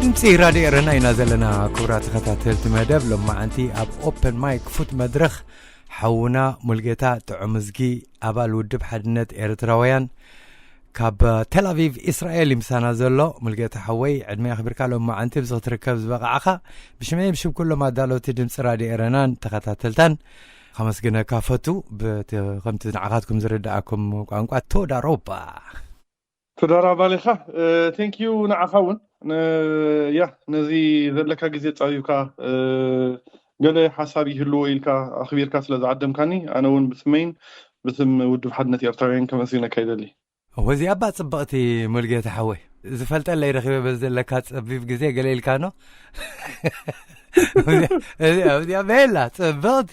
ድምፂ ራድዮ ኤረና ኢና ዘለና። ክቡራት ተኸታተልቲ መደብ ሎማዓንቲ ኣብ ኦፐን ማይክ ፉት መድረኽ ሓውና ሙልጌታ ጥዑምዝጊ ኣባል ውድብ ሓድነት ኤርትራውያን ካብ ተል ኣቪቭ እስራኤል እዩ ምሳና ዘሎ። ሙልጌታ ሓወይ ዕድመ ኣኽቢርካ ሎማዓንቲ ብዚ ክትርከብ ዝበቓዕኻ ብሽመይ ብሽም ኩሎም ኣዳለውቲ ድምፂ ራድዮ ኤረናን ተኸታተልታን ከመስግነካ ፈቱ። ከምቲ ንዓኻትኩም ዝርድኣኩም ቋንቋ ቶዳሮባ። ቶዳራባ ሌኻ። ቴንክ ዩ ንዓኻ እውን። ያ ነዚ ዘለካ ግዜ ፃቢብካ ገለ ሓሳብ ይህልዎ ኢልካ ኣኽቢርካ ስለ ዝዓደምካኒ ኣነ እውን ብስመይን ብስም ውድብ ሓድነት ኤርትራውያን ከመስግነካ ይደሊ። ወዚ ኣባ ጽብቕቲ ሙልጌታ ሓወይ ዝፈልጠለይ ረኺበ በዚ ዘለካ ጸቢብ ግዜ ገለ ኢልካ ኖ እዚኣ በላ ጽብቕቲ።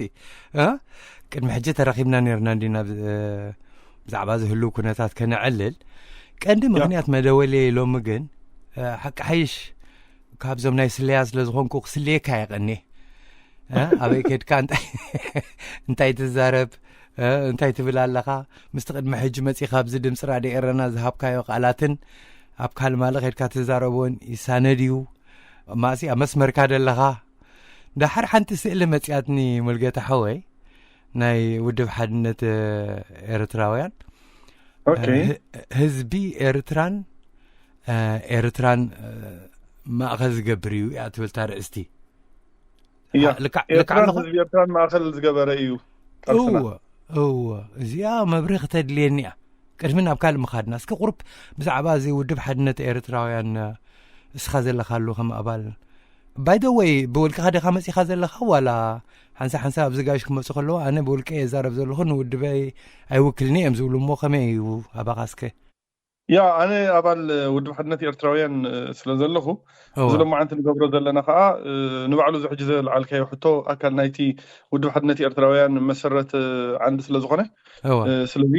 ቅድሚ ሕጂ ተራኺብና ነርና እንዲና ብዛዕባ ዝህልው ኩነታት ከነዕልል። ቀንዲ ምኽንያት መደወልየ ሎሚ ግን ሓቂ ሓይሽ ካብዞም ናይ ስለያ ስለ ዝኾንኩ ክስልየካ የቐኒ። ኣበይ ከድካ እንታይ ትዛረብ እንታይ ትብል ኣለኻ? ምስቲ ቅድሚ ሕጂ መጺኻ ኣብዚ ድምፂ ራድዮ ኤረና ዝሃብካዮ ቃላትን ኣብ ካልማለ ከድካ ትዛረቦን ይሳነድ እዩ። ማእሲ ኣብ መስመርካ ደለኻ። ዳሓር ሓንቲ ስእሊ መጽያትኒ ሙልጌታ ሓወይ ናይ ውድብ ሓድነት ኤርትራውያን ህዝቢ ኤርትራን ኤርትራን ማእኸል ዝገብር እዩ እያ ትብል እታ ርእስቲ። እያ ልክዕ ልክዕ ኤርትራን ኣለኹ ህዝቢ ኤርትራን ማእኸል ዝገበረ እዩ ቃልስና። እወ እወ እዚኣ መብርህ ክተድልየኒ እያ። ቅድሚ ናብ ካልእ ምኻድና እስኪ ቁሩብ ብዛዕባ እዚ ውድብ ሓድነት ኤርትራውያን እስኻ ዘለኻሉ ከም ኣባል ባይደወይ ብውልቅኻ ዲኻ መጺኻ ዘለኻ ዋላ ሓንሳ ሓንሳ ኣብዚ ጋሽ ክመጹ ከለዉ ኣነ ብውልቀ የዛረብ ዘለኹ ንውድበይ ኣይውክልኒ እዮም ዝብሉ እሞ ከመይ እዩ ኣባኻ እስከ? ያ ኣነ ኣባል ውድብ ሓድነት ኤርትራውያን ስለ ዘለኹ እዚ ሎማዓንቲ ንገብሮ ዘለና ከዓ ንባዕሉ እዚ ሕጂ ዘልዓልካዮ ሕቶ ኣካል ናይቲ ውድብ ሓድነት ኤርትራውያን መሰረት ዓንዲ ስለ ዝኾነ ስለዚ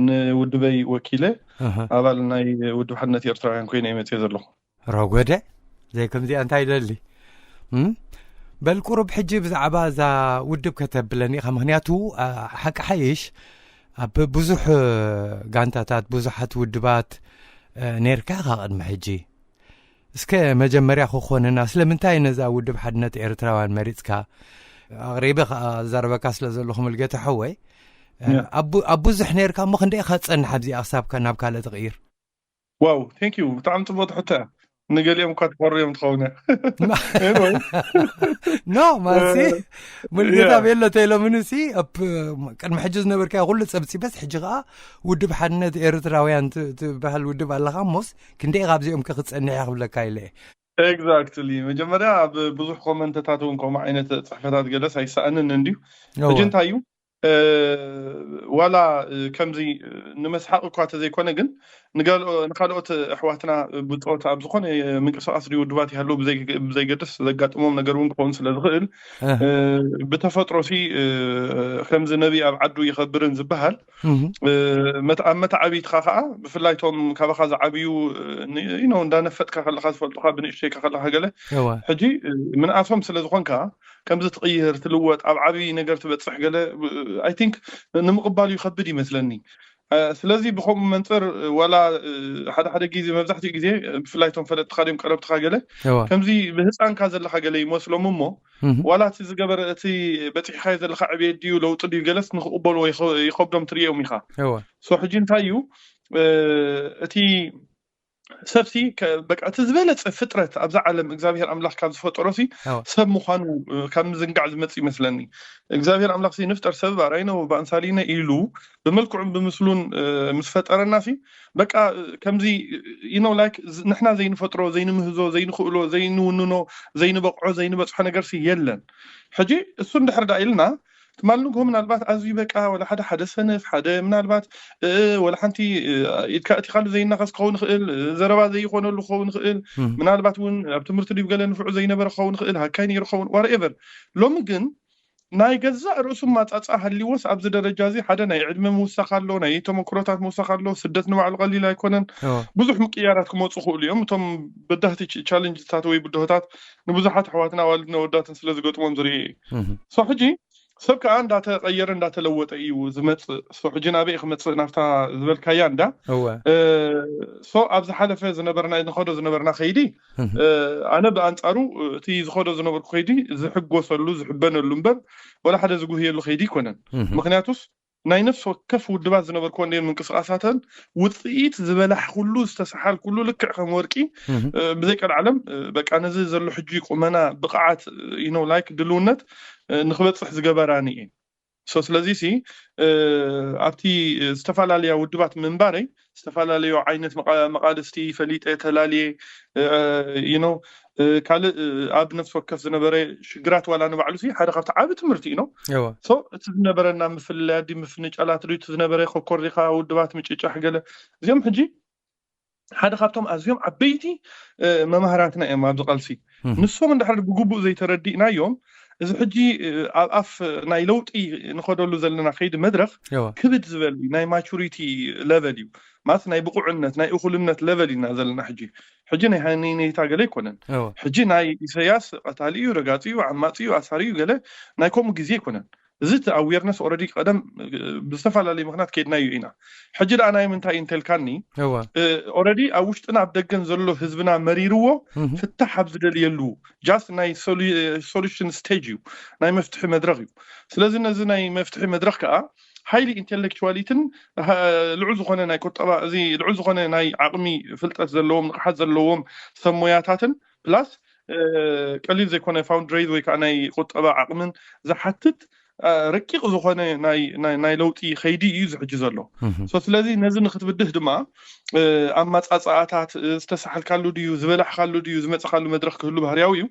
ንውድበይ ወኪለ ኣባል ናይ ውድብ ሓድነት ኤርትራውያን ኮይነ እየ መፅየ ዘለኹ። ረጎደ ዘይከምዚኣ እንታይ ደሊ በል ቁሩብ ሕጂ ብዛዕባ እዛ ውድብ ከተብለኒ ኢኻ ምክንያቱ ሓቂ ሓይሽ ኣብ ብዙሕ ጋንታታት ብዙሓት ውድባት ነርካ ኢኻ ቅድሚ ሕጂ እስከ መጀመርያ ክኾነና ስለምንታይ ነዛ ውድብ ሓድነት ኤርትራውያን መሪፅካ ኣቕሪበ ከኣ ዘረበካ ስለ ዘለኹ ምልገተ ሓወይ ኣብ ብዙሕ ነርካ እሞ ክንደይ ኢኻ ትጸንሕ ኣብዚኣ ክሳብ ናብ ካልእ ትቕይር ዋው ቴንክ ዩ ብጣዕሚ ፅቡቅ ትሕቶ እያ። ንገሊኦም እኳ ትፈርዮም ትኸውን እያ። ኖ ማሲ ሙልጌታ ቤሎ ተይሎምንሲ ኣብ ቅድሚ ሕጂ ዝነበርካዮ ኩሉ ፀብፂበስ ሕጂ ከዓ ውድብ ሓድነት ኤርትራውያን ትበሃል ውድብ ኣለካ እሞስ ክንደይ ካብዚኦም ከ ክፀንሕ እያ ክብለካ ኢለ ኤግዛክትሊ መጀመርያ ኣብ ብዙሕ ኮመንትታት እውን ከምኡ ዓይነት ፅሕፈታት ገለስ ኣይሰኣንን እንድዩ ሕጂ እንታይ እዩ ዋላ ከምዚ ንመስሓቕ እኳ ተዘይኮነ ግን ንካልኦት ኣሕዋትና ብፆት ኣብ ዝኾነ ምንቅስቃስ ድዩ ውድባት ይሃለዉ ብዘይገድስ ዘጋጥሞም ነገር እውን ክኸውን ስለ ዝኽእል ብተፈጥሮ ሲ ከምዚ ነቢ ኣብ ዓዱ ይኸብርን ዝበሃል ኣብ መተዓቢትካ ከዓ ብፍላይ ቶም ካባኻ ዝዓብዩ እንዳነፈጥካ ከለካ ዝፈልጡካ ብንእሽተይካ ከለካ ገለ ሕጂ ምንኣሶም ስለ ዝኾንካ ከምዚ ትቕይር ትልወጥ ኣብ ዓብዪ ነገር ትበፅሕ ገለ ኣይ ቲንክ ንምቕባሉ ይኸብድ ይመስለኒ። ስለዚ ብከምኡ መንፅር ዋላ ሓደ ሓደ ግዜ መብዛሕትኡ ግዜ ብፍላይ እቶም ፈለጥትኻ ድዮም ቀረብትኻ ገለ ከምዚ ብህፃንካ ዘለካ ገለ ይመስሎም እሞ ዋላ እቲ ዝገበረ እቲ በፂሕካዮ ዘለካ ዕብየት ድዩ ለውጢ ድዩ ገለስ ንክቕበልዎ ይኸብዶም ትርእዮም ኢኻ። ሶ ሕጂ እንታይ እዩ እቲ ሰብሲ በቃ እቲ ዝበለፀ ፍጥረት ኣብዛ ዓለም እግዚኣብሔር ኣምላኽ ካብ ዝፈጠሮ ሲ ሰብ ምዃኑ ካብ ምዝንጋዕ ዝመፅ ይመስለኒ። እግዚኣብሔር ኣምላኽ ሲ ንፍጠር ሰብ ኣርኣይነ ወበኣምሳሊነ ኢሉ ብመልክዑን ብምስሉን ምስ ፈጠረና ሲ በቃ ከምዚ you know like ንሕና ዘይንፈጥሮ ዘይንምህዞ ዘይንኽእሎ ዘይንውንኖ ዘይንበቕዖ ዘይንበፅሖ ነገር ሲ የለን። ሕጂ እሱ እንድሕር ዳ ኢልና ትማል ንግሆ ምናልባት ኣዝዩ በቃ ወላ ሓደ ሓደ ሰነፍ ሓደ ምናልባት ወላ ሓንቲ ኢድካ እቲኻሉ ዘይናኸስ ክኸውን ይኽእል፣ ዘረባ ዘይኾነሉ ክኸውን ይኽእል፣ ምናልባት እውን ኣብ ትምህርቲ ድዩ ገለ ንፍዑ ዘይነበረ ክኸውን ይኽእል፣ ሃካይ ነይሩ ክኸውን ዋርኤቨር። ሎሚ ግን ናይ ገዛእ ርእሱ ማጻጻ ሃሊዎስ ኣብዚ ደረጃ እዚ ሓደ ናይ ዕድመ ምውሳኽ ኣሎ፣ ናይ ተመክሮታት ምውሳኽ ኣሎ፣ ስደት ንባዕሉ ቀሊል ኣይኮነን። ብዙሕ ምቅያራት ክመፁ ክእሉ እዮም። እቶም በዳህቲ ቻለንጅታት ወይ ብድሆታት ንብዙሓት ኣሕዋትና ኣዋልድን ኣወዳትን ስለ ዝገጥሞም ዝርኢ እዩ። ሶ ሕጂ ሰብ ከዓ እንዳተቐየረ እንዳተለወጠ እዩ ዝመፅእ። ሶ ሕጂ ናበይ ክመፅእ ናብታ ዝበልካያ እንዳ እወ እ፣ ሶ ኣብ ዝሓለፈ ዝነበርና ንኸዶ ዝነበርና ከይዲ እህ፣ እ፣ ኣነ ብኣንፃሩ እቲ ዝኸዶ ዝነበርኩ ከይዲ ዝሕጎሰሉ ዝሕበነሉ እምበር ወላ ሓደ ዝጉህየሉ ከይዲ ኣይኮነን። እህ፣ ምክንያቱስ ናይ ነፍሲ ወከፍ ውድባት ዝነበርኩ እንደ ምንቅስቃሳተን ውፅኢት ዝበላሕኩሉ ዝተሰሓልኩሉ ልክዕ ከም ወርቂ እህ፣ እ፣ ብዘይ ቀልዓለም እ፣ በቃ ነዚ ዘሎ ሕጂ ቁመና ብቕዓት you know like ድልውነት እ፣ ንክበፅሕ ዝገበራኒ እየ። ሶ ስለዚ ሲ እ፣ ኣብቲ ዝተፈላለያ ውድባት ምንባረይ ዝተፈላለዩ ዓይነት መቃ- መቃልስቲ ፈሊጠ ተላልየ you know ካልእ እ፣ ኣብ ነፍሲ ወከፍ ዝነበረ ሽግራት ዋላ ንባዕሉ ሲ ሓደ ካብቲ ዓቢ ትምህርቲ እዩ ነው። እወ ሶ እቲ ዝነበረና ምፍልላይ ድዩ ምፍንጫላት ድዩ እቲ ዝነበረ ኮኮርዲካ ውድባት ምጭጫሕ ገለ እዚኦም ሕጂ ሓደ ካብቶም ኣዝዮም ዓበይቲ እ፣ መማህራንትና እዮም ኣብዚ ቃልሲ። እህ፣ ንሶም እንድሕር ብግቡእ ዘይተረዲእናዮም እዚ ሕጂ እ፣ ኣብ ኣፍ ናይ ለውጢ ንኸደሉ ዘለና ከይዲ መድረኽ እወ ክብድ ዝበል እዩ። ናይ ማቹሪቲ ለቨል እዩ ማለት ናይ ብቁዕነት ናይ እኹልነት ለቨል ኢና ዘለና ሕጂ። ሕጂ ናይ ሃነይነይታ ገለ ኣይኮነን። እወ ሕጂ ናይ ኢሳያስ ቀታሊ እዩ፣ ረጋፂ እዩ፣ ዓማፂ እዩ፣ ኣሳሪ እዩ ገለ ናይ ከምኡ ግዜ ኣይኮነን። እዚ እቲ ኣዌርነስ ኦረዲ ቀደም እ፣ ብዝተፈላለዩ ምክንያት ከይድናዩ ኢና። ሕጂ ደኣ ናይ ምንታይ እንተልካኒ እወ ኦረዲ ኣብ ውሽጥና ኣብ ደገን ዘሎ ህዝብና መሪርዎ እህ፣ ፍታሕ ኣብ ዝደልየሉ ጃስት ናይ ሶሉሽን ስቴጅ እዩ፣ ናይ መፍትሒ መድረክ እዩ። ስለዚ ነዚ ናይ መፍትሒ መድረክ ከዓ ሃይሊ ኢንቴሌክቹዋሊትን ልዑል ዝኾነ ናይ ቁጠባ እዚ ልዑል ዝኾነ ናይ ዓቕሚ ፍልጠት ዘለዎም ንቕሓት ዘለዎም ሰብ ሞያታትን ፕላስ ቀሊል ዘይኮነ ፋውንድሬዝ ወይ ከዓ ናይ ቁጠባ ዓቕምን ዝሓትት እ፣ ረቂቕ ዝኾነ ናይ ናይ ናይ ለውጢ ከይዲ እዩ ዝሕጂ ዘሎ። እህ፣ ሶ ስለዚ ነዚ ንክትብድህ ድማ እ፣ ኣመፃፅኣታት እ፣ ዝተሳሓልካሉ ድዩ ዝበላሕካሉ ድዩ ዝመፅኻሉ መድረክ ክህሉ ባህርያዊ እዩ።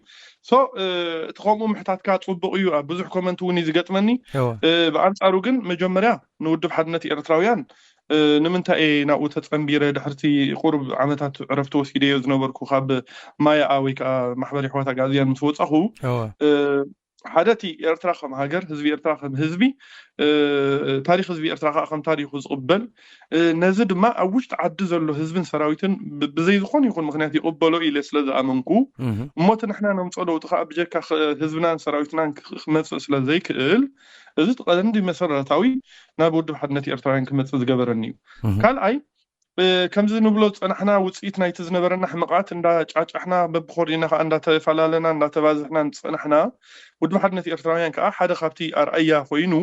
ሶ እ፣ እቲ ከምኡ ምሕታትካ ፅቡቕ እዩ። ኣብ ብዙሕ ኮመንት እውን እዩ ዝገጥመኒ። እወ እ፣ ብኣንፃሩ ግን መጀመርያ ንውድብ ሓድነት ኤርትራውያን እ፣ ንምንታይ እየ ናብኡ ተፀንቢረ ድሕርቲ ቁሩብ ዓመታት ዕረፍቲ ወሲደዮ ዝነበርኩ ካብ ማያኣ ወይ ከዓ ማሕበር የሕዋት ኣጋዝያን ምስ ወፃኹ እወ እ፣ ሓደ እቲ ኤርትራ ከም ሃገር ህዝቢ ኤርትራ ከም ህዝቢ እ፣ ታሪክ ህዝቢ ኤርትራ ከዓ ከም ታሪኩ ዝቕበል እ፣ ነዚ ድማ ኣብ ውሽጢ ዓዲ ዘሎ ህዝብን ሰራዊትን ብ- ብዘይ ዝኾነ ይኹን ምክንያት ይቕበሎ ኢለ ስለ ዝኣመንኩ እህ፣ እሞ እቲ ንሕና ነምፅኦ ለውጢ ከዓ ብጀካ ክ- ህዝብናን ሰራዊትናን ክ- ክመፅእ ስለ ዘይክእል እዚ እቲ ቀንዲ መሰረታዊ ናብ ውድብ ሓድነት ኤርትራውያን ክመፅእ ዝገበረኒ እዩ። እህ፣ ካልኣይ እ፣ ከምዚ ንብሎ ዝፀናሕና ውፅኢት ናይቲ ዝነበረና ሕመቓት እንዳ ጫጫሕና በብኾሪና ከዓ እንዳተፈላለና እንዳተባዝሕና ንፀናሕና ውድብ ሓድነት ኤርትራውያን ከዓ ሓደ ካብቲ ኣርኣያ ኮይኑ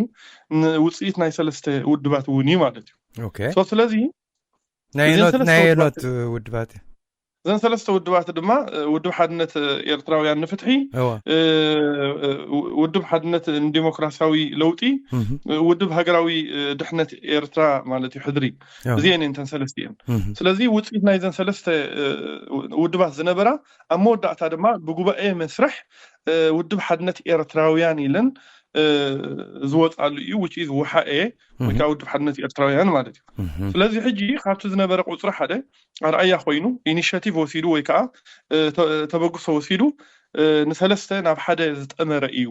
ን- ውፅኢት ናይ ሰለስተ ውድባት እውን እዩ ማለት እዩ። ኦኬ ሶ ስለዚ ናይ እዘን ኖት ሰለስተ ናይ ውድባት ኖት ውድባት እዘን ሰለስተ ውድባት ድማ እ፣ ውድብ ሓድነት ኤርትራውያን ንፍትሒ እወ እ፣ እ፣ ውድብ ሓድነት ንዲሞክራሲያዊ ለውጢ እህ፣ እ፣ ውድብ ሃገራዊ እ፣ ድሕነት ኤርትራ ማለት እዩ ሕድሪ እወ እዚአን እየን እተን ሰለስቲአን። እህ፣ ስለዚ ውፅኢት ናይዘን ሰለስተ እ፣ ውድባት ዝነበራ ኣብ መወዳእታ ድማ ብጉባኤ መስርሕ እ፣ ውድብ ሓድነት ኤርትራውያን ኢለን እ፣ ዝወፃሉ እዩ which is ውሓኤ ወይ እህ፣ ከዓ ውድብ ሓድነት ኤርትራውያን ማለት እዩ። እህ፣ ስለዚ ሕጂ ካብቲ ዝነበረ ቁፅሪ ሓደ ኣርኣያ ኮይኑ ኢኒሽቲቭ ወሲዱ ወይ ከዓ እ፣ ተ- ተበግሶ ወሲዱ እ፣ ንሰለስተ ናብ ሓደ ዝጠመረ እዩ።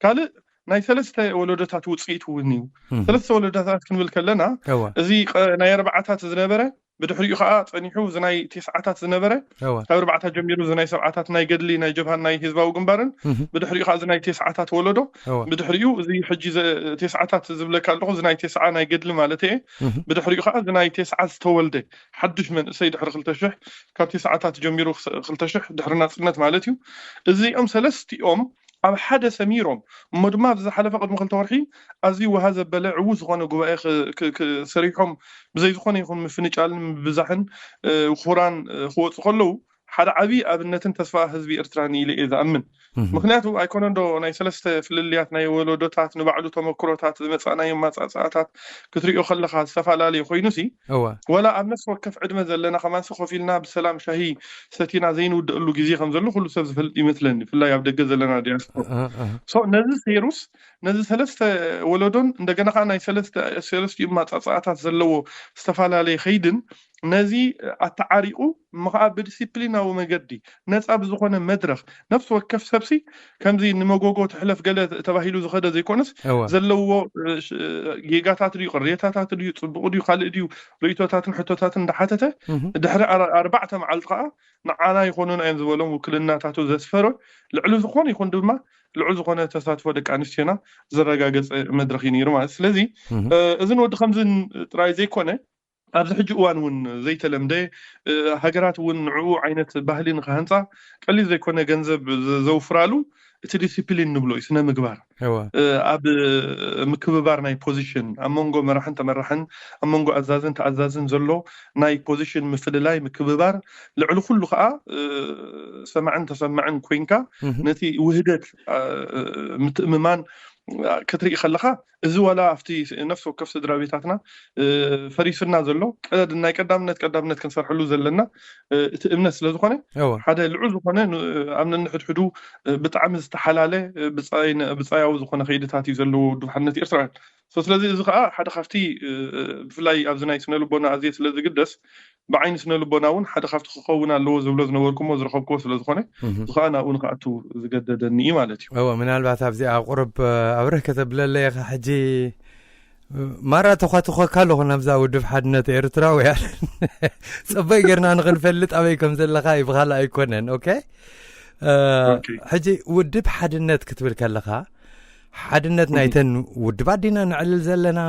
ካልእ ናይ ሰለስተ ወለዶታት ውፅኢት እውን እዩ። እህ፣ ሰለስተ ወለዶታት ክንብል ከለና እወ እዚ ቀ- ናይ ኣርባዓታት ዝነበረ ብድሕሪኡ ከዓ ፀኒሑ እዚ ናይ ቴስዓታት ዝነበረ እወ ካብ ኣርባዕታት ጀሚሩ እዚ ናይ ሰብዓታት ናይ ገድሊ ናይ ጀብሃን ናይ ህዝባዊ ግንባርን እህ፣ ብድሕሪኡ ከዓ እዚ ናይ ቴስዓታት ወለዶ እወ ብድሕሪኡ እዚ ሕጂ ዘ- ቴስዓታት ዝብለካ ኣለኹ እዚ ናይ ቴስዓ ናይ ገድሊ ማለት እየ። እህ፣ ብድሕሪኡ ከዓ እዚ ናይ ቴስዓ ዝተወልደ ሓዱሽ መንእሰይ ድሕሪ ክልተ ሽሕ ካብ ቴስዓታት ጀሚሩ ክልተ ሽሕ ድሕሪ ናፅነት ማለት እዩ። እዚኦም ሰለስቲኦም ኣብ ሓደ ሰሚሮም እሞ ድማ ኣብዚ ዝሓለፈ ቅድሚ ክልተ ወርሒ ኣዝዩ ውሃ ዘበለ ዕዉት ዝኾነ ጉባኤ ክ- ክ- ክ- ሰሪሖም ብዘይ ዝኾነ ይኹን ምፍንጫልን ምብዛሕን እ፣ ኩራን እ፣ ክወፁ ከለዉ ሓደ ዓብዪ ኣብነትን ተስፋ ህዝቢ ኤርትራን ኢለ እየ ዝኣምን። እህ፣ ምክንያቱ ኣይኮነን ዶ ናይ ሰለስተ ፍልልያት ናይ ወለዶታት ንባዕሉ ተመክሮታት ዝመፃእናዮ ማፃፃኣታት ክትሪኦ ከለካ ዝተፈላለየ ኮይኑ ሲ እወ ወላ ኣብ ነፍሲ ወከፍ ዕድመ ዘለና ከማንሲ ኮፍ ኢልና ብሰላም ሻሂ ሰቲና ዘይንውድአሉ ግዜ ከም ዘሎ ኩሉ ሰብ ዝፈልጥ ይመስለኒ፣ ብፍላይ ኣብ ደገ ዘለና ዲያስፖራ። እህ፣ እህ፣ ሶ ነዚ ሴሩስ ነዚ ሰለስተ ወለዶን እንደገና ከዓ ናይ ሰለስተ ሰለስቲኡ ማፃፃኣታት ዘለዎ ዝተፈላለየ ከይድን ነዚ ኣተዓሪቑ እሞ ከዓ ብዲሲፕሊናዊ መገዲ ነፃ ብዝኾነ መድረኽ ነፍሲ ወከፍ ሰብሲ ከምዚ ንመጎጎ ትሕለፍ ገለ ተባሂሉ ዝኸደ ዘይኮነስ እወ ዘለዎ እ፣ ሽ- ጌጋታት ድዩ ቅሬታታት ድዩ ፅቡቕ ድዩ ካልእ ድዩ ርእቶታትን ሕቶታትን እንዳሓተተ እህ፣ ድሕሪ ኣር- ኣርባዕተ መዓልቲ ከዓ ንዓና ይኾኑና እዮም ዝበሎም ውክልናታቱ ዘስፈረ ልዕሊ ዝኾነ ይኹን ድማ ልዑል ዝኾነ ተሳትፎ ደቂ ኣንስትዮና ዘረጋገፀ መድረኽ እዩ ነይሩ ማለት ስለዚ እህ፣ እ፣ እዚ ንወዲ ከምዚ ጥራይ ዘይኮነ ኣብዚ ሕጂ እዋን እውን ዘይተለምደ እ፣ ሃገራት እውን ንዕኡ ዓይነት ባህሊ ንክሃንፃ ቀሊል ዘይኮነ ገንዘብ ዘ- ዘውፍራሉ እቲ ዲሲፕሊን ንብሎ እዩ ስነ ምግባር እወ እ፣ ኣብ ምክብባር ናይ ፖዚሽን ኣብ መንጎ መራሕን ተመራሕን ኣብ መንጎ ኣዛዝን ተኣዛዝን ዘሎ ናይ ፖዚሽን ምፍልላይ ምክብባር ልዕሊ ኩሉ ከዓ እ፣ ሰማዕን ተሰማዕን ኮይንካ እህ፣ ነቲ ውህደት እ፣ ምትእምማን ክትርኢ ከለካ እዚ ዋላ ኣብቲ ነፍሲ ወከፍ ስድራ ቤታትና እ፣ ፈሪሱና ዘሎ ቀድ- ናይ ቀዳምነት ቀዳምነት ክንሰርሐሉ ዘለና እ፣ እቲ እምነት ስለዝኾነ እወ ሓደ ልዑል ዝኾነ ን- ኣብ ነንሕድሕዱ እ፣ ብጣዕሚ ዝተሓላለ እ፣ ብፃይ- ብፃያዊ ዝኾነ ከይድታት እዩ ዘለዎ ውድብ ሓድነት ኤርትራውያን So ስለዚ እዚ ከዓ ሓደ ካብቲ እ፣ እ፣ ብፍላይ ኣብዚ ናይ ስነ ልቦና ኣዝየ ስለ ዝግደስ ብዓይኒ ስነ ልቦና እውን ሓደ ካብቲ ክኸውን ኣለዎ ዝብሎ ዝነበርኩሞ ዝረኸብክዎ ስለ ዝኾነ እህ፣ እዚ ከዓ ናብኡ ንክኣቱ ዝገደደኒ እዩ ማለት እዩ እወ ምናልባት ኣብዚኣ ቁርብ ኣብርህ ከተብለለይ ኢኻ ሕጂ ማራ ተኳትኾካ ኣለኹ ናብዛ ውድብ ሓድነት ኤርትራውያን ፅበይ ጌርና ንኽንፈልጥ ኣበይ ከም ዘለኻ ይብኻላ ኣይኮነን ኦኬ እ፣ ኦኬ። ሕጂ ውድብ ሓድነት ክትብል ከለኻ ሓድነት እህ። ናይተን ውድባት ዲና ነዕልል ዘለና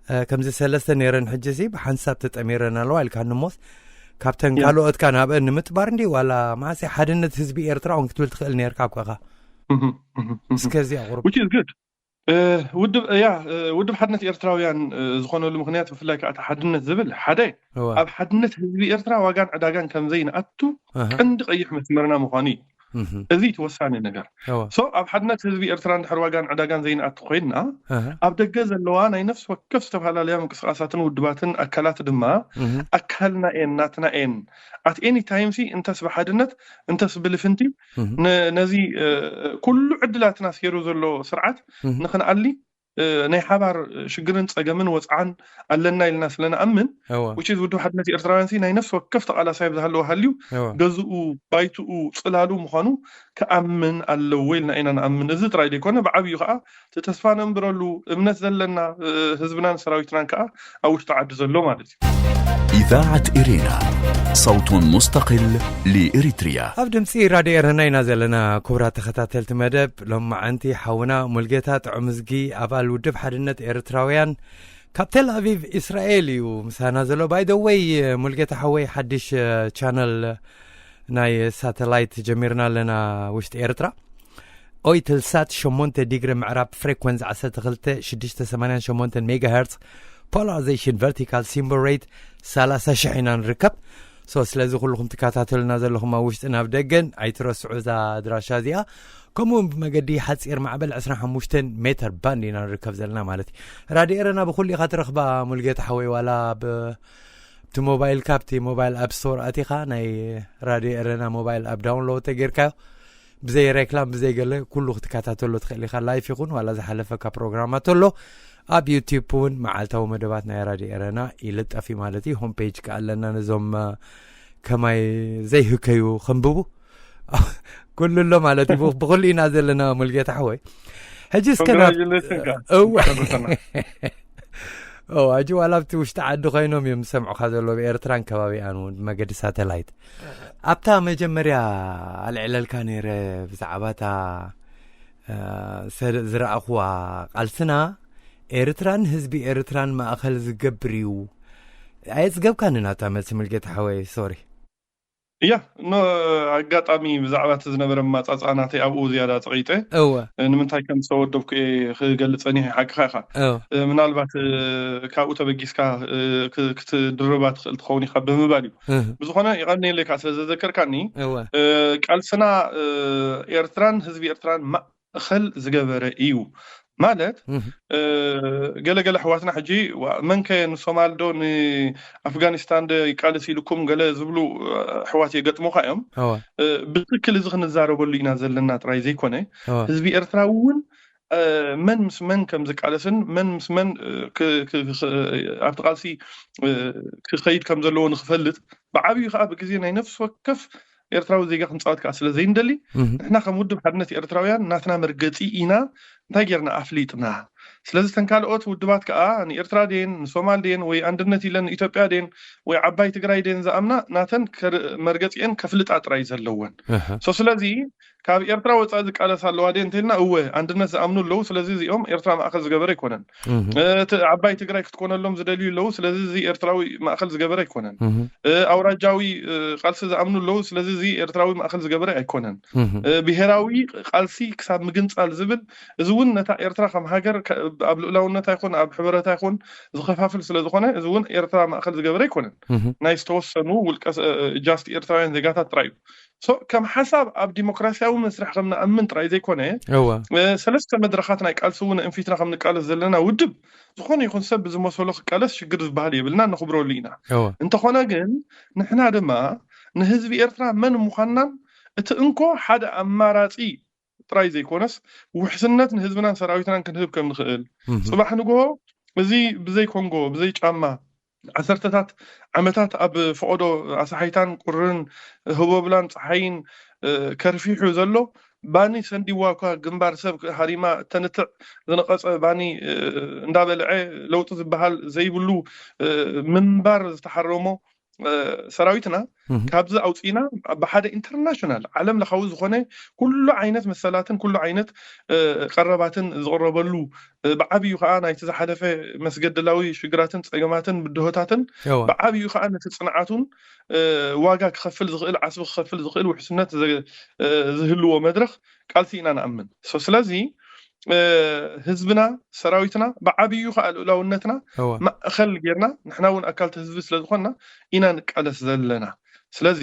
እ፣ ከምዚ ሰለስተ ነይረን ሕጂ ሲ ብሓንሳብ ተጠሚረን ኣለዋ ኢልካ ንሞስ ካብተን ያ። ካልኦትካ ናብአን ንምጥባር እንዲ ዋላ ማዕሲ ሓድነት ህዝቢ ኤርትራ እውን ክትብል ትኽእል ነርካ እኳ ኢኻ እህ፣ እህ፣ እህ። እስከ እዚኣ ቁርብ Which is good እ፣ ውድብ ያ እ፣ ውድብ ሓድነት ኤርትራውያን እ፣ ዝኾነሉ ምክንያት ብፍላይ ከዓ እቲ ሓድነት ዝብል ሓደ እወ ኣብ ሓድነት ህዝቢ ኤርትራ ዋጋን ዕዳጋን ከምዘይንኣቱ ኣሃ፣ ቀንዲ ቀይሕ መስመርና ምዃኑ እዩ እህ፣ እዚ እቲ ወሳኒ ነገር እወ so ኣብ ሓድነት ህዝቢ ኤርትራ እንድሕር ዋጋን ዕዳጋን ዘይንኣቱ ኮይንና ኣሃ፣ ኣብ ደገ ዘለዋ ናይ ነፍሲ ወከፍ ዝተፈላለያ ምንቅስቃሳትን ውድባትን ኣካላት ድማ እህ፣ ኣካልና ኤን ናትና ኤን at any time ሲ እንተስ ብሓድነት እንተስ ብልፍንቲ እህ፣ ነ- ነዚ እ፣ ኩሉ ዕድላትና ስየሩ ዘሎ ስርዓት እህ፣ ንክንኣሊ እ፣ ናይ ሓባር ሽግርን ፀገምን ወፅዓን ኣለና ኢልና ስለንኣምን እወ which is ውድብ ሓድነት ኤርትራውያን ሲ ናይ ነፍሲ ወከፍ ተቃላሳይ ብዝሃለዎ ሃልዩ እወ ገዝኡ ባይትኡ ፅላሉ ምዃኑ ክኣምን ኣለዎ ኢልና ኢና ንኣምን እዚ ጥራይ ዘይኮነ ብዓብዩ ከዓ እቲ ተስፋ ነንብረሉ እምነት ዘለና እ፣ ህዝብናን ሰራዊትናን ከዓ ኣብ ውሽጢ ዓዲ ዘሎ ማለት እዩ إذاعة إرينا، صوت مستقل لإريتريا. ኣብ ድምፂ ራድዮ ኤረና ኢና ዘለና ክቡራት ተኸታተልቲ መደብ ሎም መዓንቲ ሓውና ሙልጌታ ጥዑምዝጊ ኣባል ውድብ ሓድነት ኤርትራውያን ካብ ቴል ኣቪቭ እስራኤል እዩ ምሳና ዘሎ by the way ሙልጌታ ሓወይ ሓድሽ ቻነል ናይ ሳተላይት ጀሚርና ኣለና ውሽጢ ኤርትራ ኦይትልሳት ሸሞንተ ዲግሪ ምዕራብ ፍሬኮንስ ዓሰርተ ክልተ ሽዱሽተ ሰማንያን ሸሞንተን ሜጋሄርትስ ፖላራይዜሽን ቨርቲካል ሲምቦል ሬት ሰላሳ ሽሕ ኢና ንርከብ so ስለዚ ኩልኹም ትከታተሉና ዘለኹም ኣብ ውሽጥን ኣብ ደገን ኣይትረስዑ እዛ ኣድራሻ እዚኣ ከምኡ እውን ብመገዲ ሓፂር ማዕበል ዕስራን ሓሙሽተን ሜተር ባንድ ኢና ንርከብ ዘለና ማለት እዩ ራድዮ ኤረና ብኩሉ ኢኻ ትረኽባ ሙልጌታ ሓወይ ዋላ ብ እቲ ሞባይልካ ኣብቲ ሞባይል ኣፕ ስቶር ኣቲኻ ናይ ራድዮ ኤረና ሞባይል ኣፕ ዳውንሎድ ተጌርካዮ ብዘይ ሬክላም ብዘይ ገለ ኩሉ ክትከታተሎ ትኽእል ኢኻ ላይፍ ይኹን ዋላ ዝሓለፈካ ፕሮግራማት ተሎ ኣብ ዩቲዩብ እውን መዓልታዊ መደባት ናይ ራድዮ ኤረና ይልጠፍ እዩ ማለት እዩ ሆም ፔጅ ከኣ ኣለና ነዞም እ፣ ከማይ ዘይህከዩ ከንብቡ ኩሉ ኣሎ ማለት እዩ ብ- ብኩሉ ኢና ዘለና ሙልጌታ ሓወይ ሕጂ እስከ ናብ Congratulations ከኣ። እወ ጨርሰና። ኦ ኣጂ ዋላ ኣብቲ ውሽጢ ዓዲ ኮይኖም እዮም ዝሰምዑካ ዘሎ ብኤርትራን ከባቢኣን እውን ብመገዲ ሳተላይት ኣብታ መጀመርያ ኣልዕለልካ ነይረ ብዛዕባ እታ እ፣ ሰ- ዝረኣኹዋ ቃልስና ኤርትራን ህዝቢ ኤርትራን ማእኸል ዝገብር እዩ ኣየፅገብካኒ ናብታ መልሲ ሙልጌታ ሓወይ ሶሪ እያ ኖ ኣጋጣሚ ብዛዕባ እቲ ዝነበረ ማፃፃ ናተይ ኣብኡ ዝያዳ ፀቂጠ እወ ንምንታይ ከም ዝተወደብኩ እየ ክገልፅ ጸኒሐ ሓቅኻ ኢኻ እወ ምናልባት ካብኡ ተበጊስካ ክትድርባ ትኽእል ትኸውን ኢኻ ብምባል እዩ እህ፣ ብዝኾነ ይቐንየለይ ከዓ ስለ ዘዘከርካኒ እወ ቃልስና ኤርትራን ህዝቢ ኤርትራን ማእኸል ዝገበረ እዩ ማለት እህ፣ ገለገለ ኣሕዋትና ሕጂ ዋ- መን ከ ንሶማል ዶ ንኣፍጋኒስታን ዶ ይቃልስ ኢልኩም ገለ ዝብሉ ኣሕዋት የገጥሙኻ እዮም እወ ብትክክል እዚ ክንዛረበሉ ኢና ዘለና ጥራይ ዘይኮነ እወ ህዝቢ ኤርትራ እውን መን ምስ መን ከም ዝቃለስን መን ምስ መን ኣብቲ ቃልሲ ክኸይድ ከም ዘለዎ ንክፈልጥ፣ ብዓብዩ ከዓ ብግዜ ናይ ነፍሲ ወከፍ ኤርትራዊ ዜጋ ክንፃወት ከዓ ስለ ዘይንደሊ፣ ንሕና ከም ውድብ ሓድነት ኤርትራውያን ናትና መርገፂ ኢና እንታይ ጌርና ኣፍሊጥና። ስለዚ ተን ካልኦት ውድባት ከዓ ንኤርትራ ድን ንሶማል ድን ወይ ኣንድነት ኢለን ንኢትዮጵያ ድን ወይ ዓባይ ትግራይ ድን ዝኣምና ናተን መርገፂአን ከፍልጣ ጥራይ ዘለወን። ስለዚ ካብ ኤርትራ ወፃኢ ዝቃለስ ኣለዋ ድን እንተልና፣ እወ፣ ኣንድነት ዝኣምኑ ኣለዉ። ስለዚ እዚኦም ኤርትራ ማእከል ዝገበረ ኣይኮነን። ዓባይ ትግራይ ክትኮነሎም ዝደልዩ ኣለዉ። ስለዚ እዚ ኤርትራዊ ማእከል ዝገበረ ኣይኮነን። ኣውራጃዊ ቃልሲ ዝኣምኑ ኣለዉ። ስለዚ እዚ ኤርትራዊ ማእከል ዝገበረ ኣይኮነን። ብሄራዊ ቃልሲ ክሳብ ምግንፃል ዝብል፣ እዚ እውን ነታ ኤርትራ ከም ሃገር ኣብ ልኡላውነታ ይኹን ኣብ ሕብረታ ይኹን ዝኸፋፍል ስለ ዝኾነ፣ እዚ እውን ኤርትራ ማእከል ዝገበረ ኣይኮነን። ናይ ዝተወሰኑ ውልቀ just ኤርትራውያን ዜጋታት ጥራይ እዩ። ከም ሓሳብ ኣብ ዲሞክራሲያዊ መስርሕ ከም ንኣምን ጥራይ ዘይኮነ፣ ሰለስተ መድረኻት ናይ ቃልሲ እውን እንፊትና ከም ንቃለስ ዘለና ውድብ፣ ዝኾነ ይኹን ሰብ ብዝመሰሎ ክቃለስ ሽግር ዝበሃል የብልና፣ ነኽብረሉ ኢና። እንተኾነ ግን ንሕና ድማ ንህዝቢ ኤርትራ መን ምዃንናን እቲ እንኮ ሓደ ኣማራፂ ጥራይ ዘይኮነስ፣ ውሕስነት ንህዝብናን ሰራዊትናን ክንህብ ከም ንኽእል፣ ፅባሕ ንግሆ እዚ ብዘይ ኮንጎ ብዘይ ጫማ ዓሰርተታት ዓመታት ኣብ ፈቐዶ ኣሳሓይታን ቁርን ህቦብላን ፀሓይን ከርፊሑ ዘሎ፣ ባኒ ሰንዲዋ እኳ ግንባር ሰብ ሃሪማ እተንትዕ ዝነቐፀ ባኒ እንዳበልዐ ለውጢ ዝበሃል ዘይብሉ ምንባር ዝተሓረሞ ሰራዊትና ካብዚ ኣውፅኢና ብሓደ ኢንተርናሽናል ዓለም ለኻዊ ዝኾነ ኩሉ ዓይነት መሰላትን ኩሉ ዓይነት ቀረባትን ዝቕረበሉ፣ ብዓብዩ ከዓ ናይቲ ዝሓለፈ መስገድላዊ ሽግራትን ፀገማትን ብድሆታትን ብዓብዩ ከዓ ነቲ ፅንዓቱን ዋጋ ክኸፍል ዝኽእል ዓስቢ ክኸፍል ዝኽእል ውሕስነት ዝህልዎ መድረኽ ቃልሲ ኢና ንኣምን። ስለዚ ህዝብና ሰራዊትና ብዓብዩ ከዓ ልኡላውነትና ማእኸል ጌርና ንሕና እውን ኣካልቲ ህዝቢ ስለዝኾንና ኢና ንቃለስ ዘለና። ስለዚ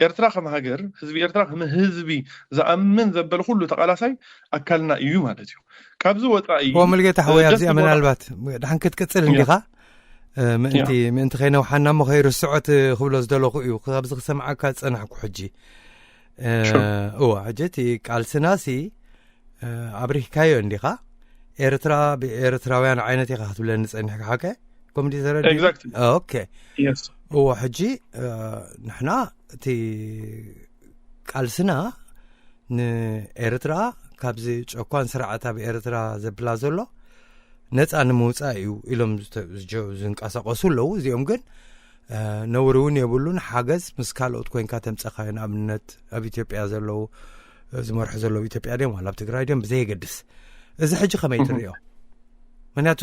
ኤርትራ ከም ሃገር፣ ህዝቢ ኤርትራ ከም ህዝቢ ዝኣምን ዘበለ ኩሉ ተቓላሳይ ኣካልና እዩ ማለት እዩ። ካብዚ ወፃኢ ሙልጌታ ሓወይ፣ ኣብዚኣ ምናልባት ድሓን ክትቅፅል እንዲኻ ምእንቲ ምእንቲ ከይነውሓና እሞ ከይርስዖት ክብሎ ዝደለኹ እዩ። ካብዚ ክሰምዓካ ዝፀናሕኩ ሕጂ እዋ ሕጂ እቲ ቃልስና ሲ ኣብሪህካዮ እንዲኻ ኤርትራ ብኤርትራውያን ዓይነት ኢኻ ክትብለኒ ጸኒሕካ ሓቀ? ከምዲ ተረዲ ኦኬ። እዎ ሕጂ ንሕና እቲ ቃልስና ንኤርትራ ካብዚ ጨኳን ስርዓት ኣብ ኤርትራ ዘብላ ዘሎ ነፃ ንምውፃእ እዩ ኢሎም ዝንቀሳቀሱ ኣለዉ። እዚኦም ግን ነውሪ እውን የብሉን። ሓገዝ ምስ ካልኦት ኮይንካ ተምፀኻዮ ንኣብነት ኣብ ኢትዮጵያ ዘለዉ ዝመርሑ ዘለዉ ኢትዮጵያ ድዮም ዋላ ኣብ ትግራይ ድዮም ብዘየገድስ እዚ ሕጂ ከመይ ትሪኦ? ምክንያቱ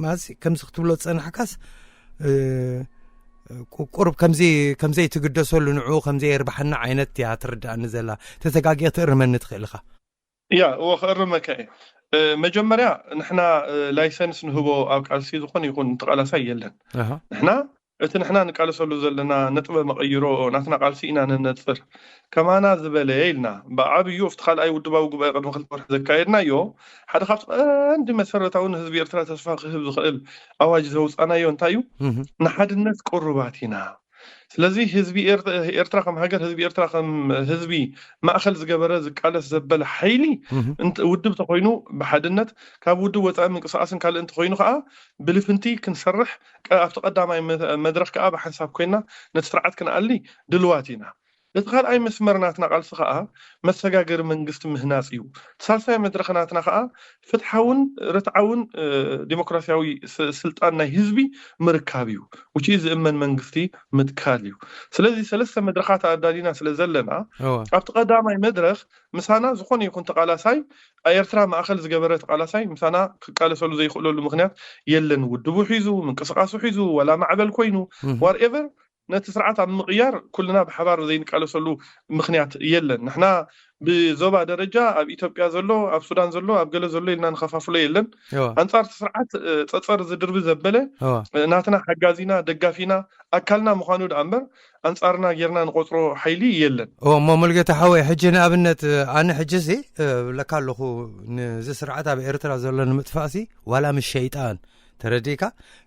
ማዚ ከምዚ ክትብሎ ዝፀናሕካስ ቁሩብ ከምዚ ከምዘይትግደሰሉ ንዕኡ ከምዘየርባሓና ዓይነት እያ ትርዳእኒ ዘላ። ተተጋጊ ክትእርመኒ ትኽእል ኢኻ። ያ እዎ ክእርመካ እየ። መጀመርያ ንሕና ላይሰንስ ንህቦ ኣብ ቃልሲ ዝኾነ ይኹን ተቓላሳይ የለን። ንሕና እቲ ንሕና ንቃለሰሉ ዘለና ነጥበ መቐይሮ ናትና ቃልሲ ኢና ንነፅር። ከማና ዝበለ ኢልና ብዓብዩ ኣብቲ ካልኣይ ውድባዊ ጉባኤ ቅድሚ ክልተ ወርሒ ዘካየድናዮ ሓደ ካብቲ ቀንዲ መሰረታዊ ንህዝቢ ኤርትራ ተስፋ ክህብ ዝኽእል ኣዋጅ ዘውፃናዮ እንታይ እዩ? ንሓድነት ቅሩባት ኢና። ስለዚ ህዝቢ ኤርትራ ከም ሃገር፣ ህዝቢ ኤርትራ ከም ህዝቢ ማእኸል ዝገበረ ዝቃለስ ዘበለ ሓይሊ ውድብ ተኮይኑ ብሓድነት፣ ካብ ውድብ ወፃኢ ምንቅስቃስን ካልእ እንተኮይኑ ከዓ ብልፍንቲ ክንሰርሕ ኣብቲ ቀዳማይ መድረክ ከዓ ብሓንሳብ ኮይና ነቲ ስርዓት ክንኣሊ ድልዋት ኢና። እቲ ካልኣይ መስመር ናትና ቃልሲ ከዓ መሰጋገሪ መንግስቲ ምህናፅ እዩ። እቲ ሳልሳይ መድረክ ናትና ከዓ ፍትሓውን ርትዓውን ዲሞክራሲያዊ ስልጣን ናይ ህዝቢ ምርካብ እዩ። ውጪ ዝእመን መንግስቲ ምትካል እዩ። ስለዚ ሰለስተ መድረኻት ኣዳሊና ስለ ዘለና ኣብቲ ቀዳማይ መድረክ ምሳና ዝኾነ ይኹን ተቃላሳይ ኤርትራ ማእኸል ዝገበረ ተቃላሳይ ምሳና ክቃለሰሉ ዘይኽእለሉ ምክንያት የለን። ውድቡ ሒዙ ምንቅስቃሱ ሒዙ ዋላ ማዕበል ኮይኑ ዋርኤቨር ነቲ ስርዓት ኣብ ምቕያር ኩልና ብሓባር ዘይንቃለሰሉ ምክንያት የለን። ንሕና ብዞባ ደረጃ ኣብ ኢትዮጵያ ዘሎ ኣብ ሱዳን ዘሎ ኣብ ገለ ዘሎ ኢልና ንኸፋፍሎ የለን። ኣንጻር እቲ ስርዓት ፀፀር ዝድርቢ ዘበለ ናትና ሓጋዚና ደጋፊና ኣካልና ምዃኑ ደኣ እምበር ኣንጻርና ጌርና ንቆፅሮ ሓይሊ የለን። እሞ ሙልጌታ ሓወይ ሕጂ ንኣብነት ኣነ ሕጂ ሲ ብለካ ኣለኹ ንዚ ስርዓት ኣብ ኤርትራ ዘሎ ንምጥፋእ ሲ ዋላ ምስ ሸይጣን ተረዲእካ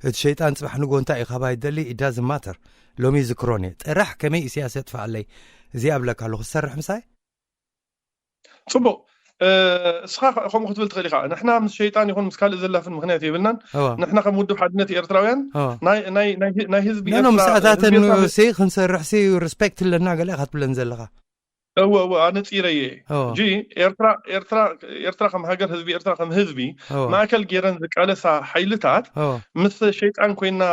እቲ ሸይጣን ፅባሕ ንጎ እንታይ እዩ ካባይ ደሊ it doesn't matter ሎሚ ዝክሮን እየ ጥራሕ ከመይ ኢሳያስ የጥፍኣለይ እዚ ኣብለካ ኣለኹ ዝሰርሕ ምሳይ ፅቡቅ እስኻ ከምኡ ክትብል ትኽእል ኢኻ። ንሕና ምስ ሸይጣን ይኹን ምስ ካልእ ዘላፍን ምኽንያት የብልናን። ንሕና ከም ውድብ ሓድነት ኤርትራውያን ናይ ህዝቢ ምስኣታተን ሲ ክንሰርሕ ሲ ሪስፔክት ኣለና ገለ ኢኻ ትብለን ዘለኻ። እወ እወ ኣነፂረየ። ጂ ኤርትራ ኤርትራ ኤርትራ ከም ሃገር፣ ህዝቢ ኤርትራ ከም ህዝቢ ማእከል ገይረን ዝቃለሳ ሓይልታት ምስ ሸይጣን ኮይና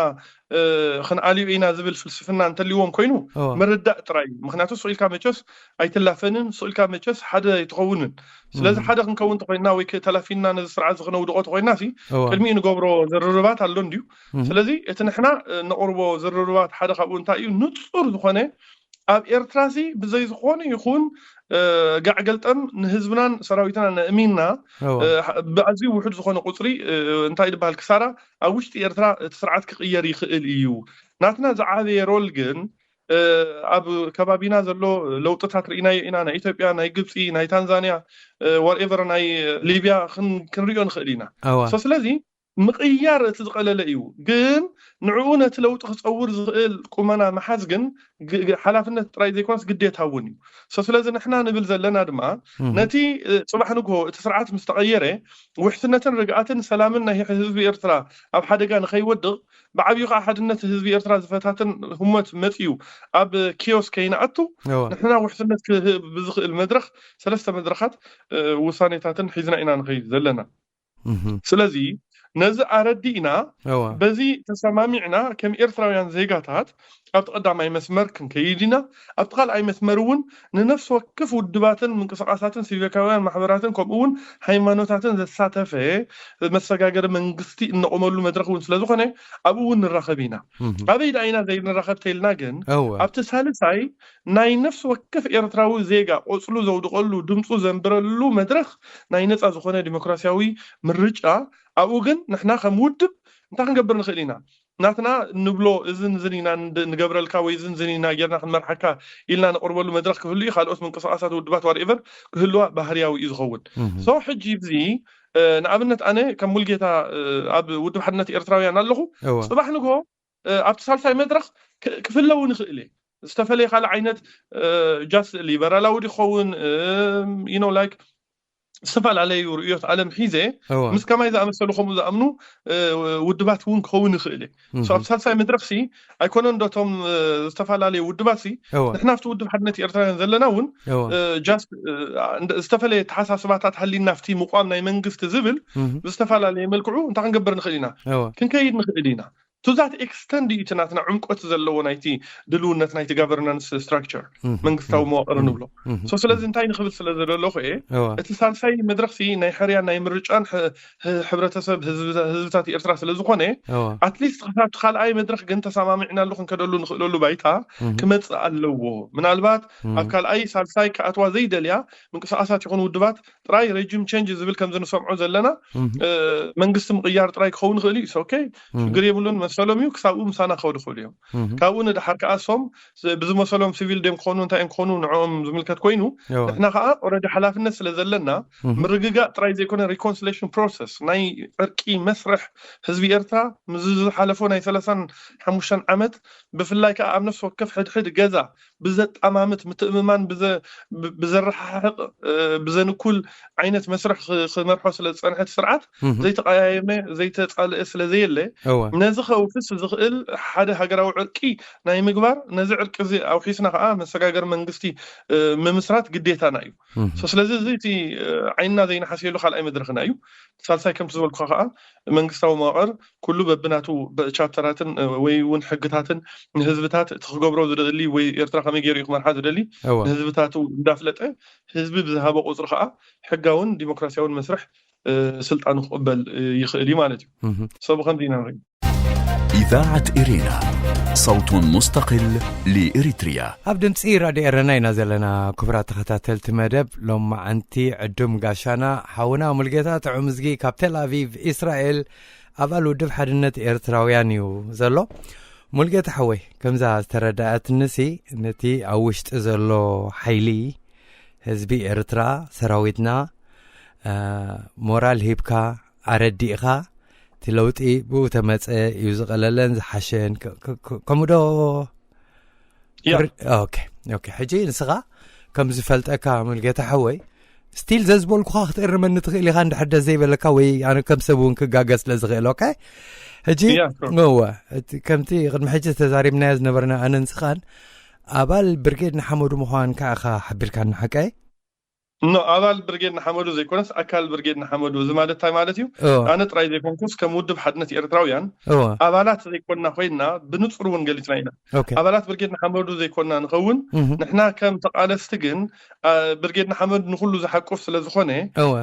ክንኣልዮ ኢና ዝብል ፍልስፍና እንተልዎም ኮይኑ ምርዳእ ጥራይ እዩ። ምክንያቱ ስቕ ኢልካ መቸስ ኣይትላፈንን፣ ስቕ ኢልካ መቸስ ሓደ ኣይትኸውንን። ስለዚ ሓደ ክንከውን ተኮይንና ወይ ተላፊንና ነዚ ስርዓት ዝክነውድቆ ተኮይንና ሲ ቅድሚኡ ንገብሮ ዝርርባት ኣሎ እንድዩ። ስለዚ እቲ ንሕና ነቕርቦ ዝርርባት ሓደ ካብኡ እንታይ እዩ፣ ንጹር ዝኾነ ኣብ ኤርትራ ሲ ብዘይ ዝኾነ ይኹን ጋዕ ገልጠም ንህዝብናን ሰራዊትናን ነእሚንና ብኣዝዩ ውሑድ ዝኾነ ቁፅሪ እንታይ ዝበሃል ክሳራ ኣብ ውሽጢ ኤርትራ እቲ ስርዓት ክቕየር ይኽእል እዩ። ናትና ዝዓበየ ሮል ግን ኣብ ከባቢና ዘሎ ለውጥታት ርኢናዮ ኢና። ናይ ኢትዮጵያ፣ ናይ ግብፂ፣ ናይ ታንዛንያ ዋትኤቨር ናይ ሊብያ ክንሪኦ ንኽእል ኢና። ስለዚ ምቕያር እቲ ዝቐለለ እዩ፣ ግን ንዕኡ ነቲ ለውጢ ክፀውር ዝኽእል ቁመና ምሓዝ ግን ሓላፍነት ጥራይ ዘይኮነስ ግዴታ እውን እዩ። ስለዚ ንሕና ንብል ዘለና ድማ ነቲ ፅባሕ ንግሆ እቲ ስርዓት ምስ ተቐየረ ውሕስነትን ርግኣትን ሰላምን ናይ ህዝቢ ኤርትራ ኣብ ሓደጋ ንኸይወድቕ፣ ብዓብዩ ከዓ ሓድነት ህዝቢ ኤርትራ ዝፈታትን ህሞት መፅዩ ኣብ ኪዮስ ከይንኣቱ ንሕና ውሕስነት ክህብ ብዝኽእል መድረኽ ሰለስተ መድረኻት ውሳኔታትን ሒዝና ኢና ንኸይድ ዘለና። ስለዚ ነዚ ኣረዲእና በዚ ተሰማሚዕና ከም ኤርትራውያን ዜጋታት ኣብቲ ቀዳማይ መስመር ክንከይድ ኢና። ኣብቲ ካልኣይ መስመር እውን ንነፍሲ ወከፍ ውድባትን ምንቅስቃሳትን ሲቪካውያን ማሕበራትን ከምኡ እውን ሃይማኖታትን ዘሳተፈ መሰጋገሪ መንግስቲ እነቆመሉ መድረክ እውን ስለዝኾነ ኣብኡ እውን ንራኸብ ኢና። ኣበይ ደኣ ኢና ዘይንራኸብ ተይልና ግን ኣብቲ ሳልሳይ ናይ ነፍሲ ወከፍ ኤርትራዊ ዜጋ ቆጽሉ ዘውድቐሉ ድምፁ ዘንብረሉ መድረኽ ናይ ነፃ ዝኾነ ዲሞክራሲያዊ ምርጫ ኣብኡ ግን ንሕና ከም ውድብ እንታይ ክንገብር ንኽእል ኢና? ናትና ንብሎ እዝን ዝን ኢና ንገብረልካ ወይ እዝን ዝን ኢና ጌርና ክንመርሓካ ኢልና ንቕርበሉ መድረኽ ክህሉ እዩ። ካልኦት ምንቅስቃሳት ውድባት ዋትኤቨር ክህልዋ ባህርያዊ እዩ ዝኸውን። ሶ ሕጂ ብዚ ንኣብነት ኣነ ከም ሙልጌታ ኣብ ውድብ ሓድነት ኤርትራውያን ኣለኹ። ፅባሕ ንግሆ ኣብቲ ሳልሳይ መድረኽ ክፍለው ንኽእል እየ። ዝተፈለየ ካልእ ዓይነት ጃስ ሊበራላዊ ድኸውን ላይክ ዝተፈላለዩ ርእዮት ኣለም ሒዘ ምስ ከማይ ዝኣመሰሉ ከምኡ ዝኣምኑ ውድባት እውን ክኸውን ይኽእል እየ። ኣብ ሳልሳይ መድረክ ሲ ኣይኮነን ዶ እቶም ዝተፈላለዩ ውድባት ሲ ንሕና ኣብቲ ውድብ ሓድነት ኤርትራውያን ዘለና እውን ጃስ ዝተፈለየ ተሓሳስባታት ሃሊና ኣብቲ ምቋም ናይ መንግስቲ ዝብል ብዝተፈላለየ መልክዑ እንታይ ክንገብር ንኽእል ኢና ክንከይድ ንኽእል ኢና። ቱ ዛት ኤክስተንድ እዩ እቲ ናትና ዕምቆት ዘለዎ ናይቲ ድልውነት ናይቲ ጋቨርናንስ ስትራክቸር መንግስታዊ መዋቅር ንብሎ። ስለዚ እንታይ ንክብል ስለ ዘለለኹ እየ እቲ ሳልሳይ መድረክ ሲ ናይ ሕርያን ናይ ምርጫን ሕብረተሰብ ህዝብታት ኤርትራ ስለዝኾነ ኣትሊስት ክሳብ ካልኣይ መድረክ ግን ተሰማሚዕናሉ ክንከደሉ ንኽእለሉ ባይታ ክመፅእ ኣለዎ። ምናልባት ኣብ ካልኣይ ሳልሳይ ክኣትዋ ዘይደልያ ምንቅስቃሳት ይኹን ውድባት ጥራይ ሬጂም ቸንጅ ዝብል ከምዚ ንሰምዖ ዘለና መንግስቲ ምቕያር ጥራይ ክኸውን ይኽእል እዩ። ኦኬ፣ ሽግር የብሉን፣ መሰሎም እዩ። ክሳብኡ ምሳና ክኸዱ ይኽእሉ እዮም። ካብኡ ንድሓር ከዓ እሶም ብዝመሰሎም ሲቪል ደም ክኾኑ እንታይ እዮም ክኾኑ ንዕኦም ዝምልከት ኮይኑ ንሕና ከዓ ኦረዲ ሓላፍነት ስለ ዘለና ምርግጋእ ጥራይ ዘይኮነ ሪኮንስሌሽን ፕሮሰስ ናይ ዕርቂ መስርሕ ህዝቢ ኤርትራ ምስ ዝሓለፎ ናይ ሰላሳን ሓሙሽተን ዓመት ብፍላይ ከዓ ኣብ ነፍሲ ወከፍ ሕድሕድ ገዛ ብዘጣማምት ምትእምማን ብዘረሓሕቕ ብዘንኩል ዓይነት መስርሕ ክመርሖ ስለ ዝፀንሐ እቲ ስርዓት ዘይተቀያየመ ዘይተፃልአ ስለ ዘየለ ነዚ ከውሕስ ዝኽእል ሓደ ሃገራዊ ዕርቂ ናይ ምግባር ነዚ ዕርቂ እዚ ኣውሒስና ከዓ መሰጋገር መንግስቲ ምምስራት ግዴታና እዩ። ስለዚ እዚ እቲ ዓይንና ዘይንሓስየሉ ካልኣይ መድረክና እዩ። ሳልሳይ ከምቲ ዝበልኩካ ከዓ መንግስታዊ መዋቅር ኩሉ በብናቱ ቻርተራትን ወይ እውን ሕግታትን ንህዝብታት እቲ ክገብሮ ዝደሊ ወይ ኤርትራ ከመይ ገይሩ እዩ ክመርሓ ዝደሊ ንህዝብታቱ እንዳፍለጠ ህዝቢ ብዝሃቦ ቁፅሪ ከዓ ሕጋውን ዲሞክራሲያውን መስርሕ ስልጣኑ ክቕበል ይኽእል እዩ ማለት እዩ። ሰብ ከምዚ ኢና ንርኢ። إذاعة إرينا، صوت مستقل لإريتريا. ኣብ ድምፂ ራድዮ ኤረና ኢና ዘለና። ክቡራት ተኸታተልቲ መደብ ሎማዓንቲ ዕዱም ጋሻና ሓውና ሙልጌታ ጥዑምዝጊ ካብ ቴል ኣቪቭ ኢስራኤል ኣባል ውድብ ሓድነት ኤርትራውያን እዩ ዘሎ። ሙልጌታ ሓወይ፣ ከምዛ ዝተረዳኣትንሲ ነቲ ኣብ ውሽጢ ዘሎ ሓይሊ ህዝቢ ኤርትራ ሰራዊትና ሞራል ሂብካ ኣረዲእኻ እቲ ለውጢ ብኡ ተመፀ እዩ ዝቐለለን ዝሓሸን ከምኡ ዶ? ሕጂ ንስኻ ከም ዝፈልጠካ ሙልጌታ ሓወይ ስቲል ዘዝበልኩኻ ክትእርመኒ ትኽእል ኢኻ፣ እንድሕር ደስ ዘይበለካ ወይ ኣነ ከም ሰብ እውን ክጋገ ስለ ዝኽእል። ኦኬ፣ ሕጂ እወ፣ ከምቲ ቅድሚ ሕጂ ተዛሪብናዮ ዝነበርና ኣነን ስኻን፣ ኣባል ብርጌድ ንሓመዱ ምዃንካ ኢኻ ሓቢርካና፣ ሓቀይ? ኖ፣ ኣባል ብርጌድ ንሓመዱ ዘይኮነስ ኣካል ብርጌድ ንሓመዱ። እዚ ማለት እንታይ ማለት እዩ? ኣነ ጥራይ ዘይኮንኩስ ከም ውድብ ሓድነት ኤርትራውያን ኣባላት ዘይኮንና ኮይንና ብንጹር እውን ገሊጽና ኢና። ኣባላት ብርጌድ ንሓመዱ ዘይኮንና ንኸውን። ንሕና ከም ተቓለስቲ ግን ብርጌድ ንሓመዱ ንኹሉ ዝሓቁፍ ስለ ዝኾነ፣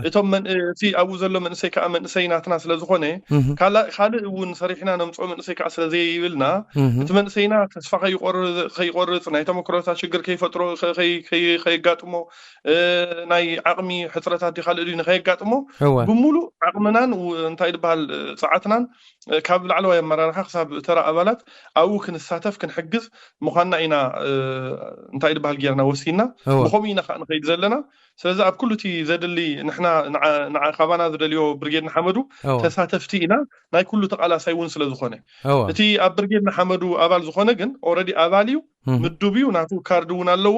እቶም እቲ ኣብኡ ዘሎ መንእሰይ ከዓ መንእሰይ ናትና ስለ ዝኾነ፣ ካልእ እውን ሰሪሕና ነምፅኦ መንእሰይ ከዓ ስለ ዘይብልና፣ እቲ መንእሰይና ተስፋ ከይቆርፅ፣ ናይ ተመክሮታት ሽግር ከይፈጥሮ፣ ከየጋጥሞ፣ ናይ ዓቕሚ ሕፅረታት ዲ ካልእ ድዩ ንኸየጋጥሞ፣ ብሙሉእ ዓቕምናን እንታይ ዝበሃል ፀዓትናን ካብ ላዕለዋይ ኣመራርሓ ክሳብ ተራ ኣባላት ኣብኡ ክንሳተፍ ክንሕግዝ ምዃንና ኢና እንታይ ዝበሃል ጌርና ወሲንና። ብኸምኡ ኢና ከዓ ንኸይድ ዘለና። ስለዚ ኣብ ኩሉ እቲ ዘድሊ ንሕና ንዓ ካባና ዝደልዮ ብርጌድ ንሓመዱ ተሳተፍቲ ኢና፣ ናይ ኩሉ ተቓላሳይ እውን ስለ ዝኾነ። እቲ ኣብ ብርጌድ ንሓመዱ ኣባል ዝኾነ ግን ኦረዲ ኣባል እዩ፣ ምዱብ እዩ፣ ናቱ ካርድ እውን ኣለዎ።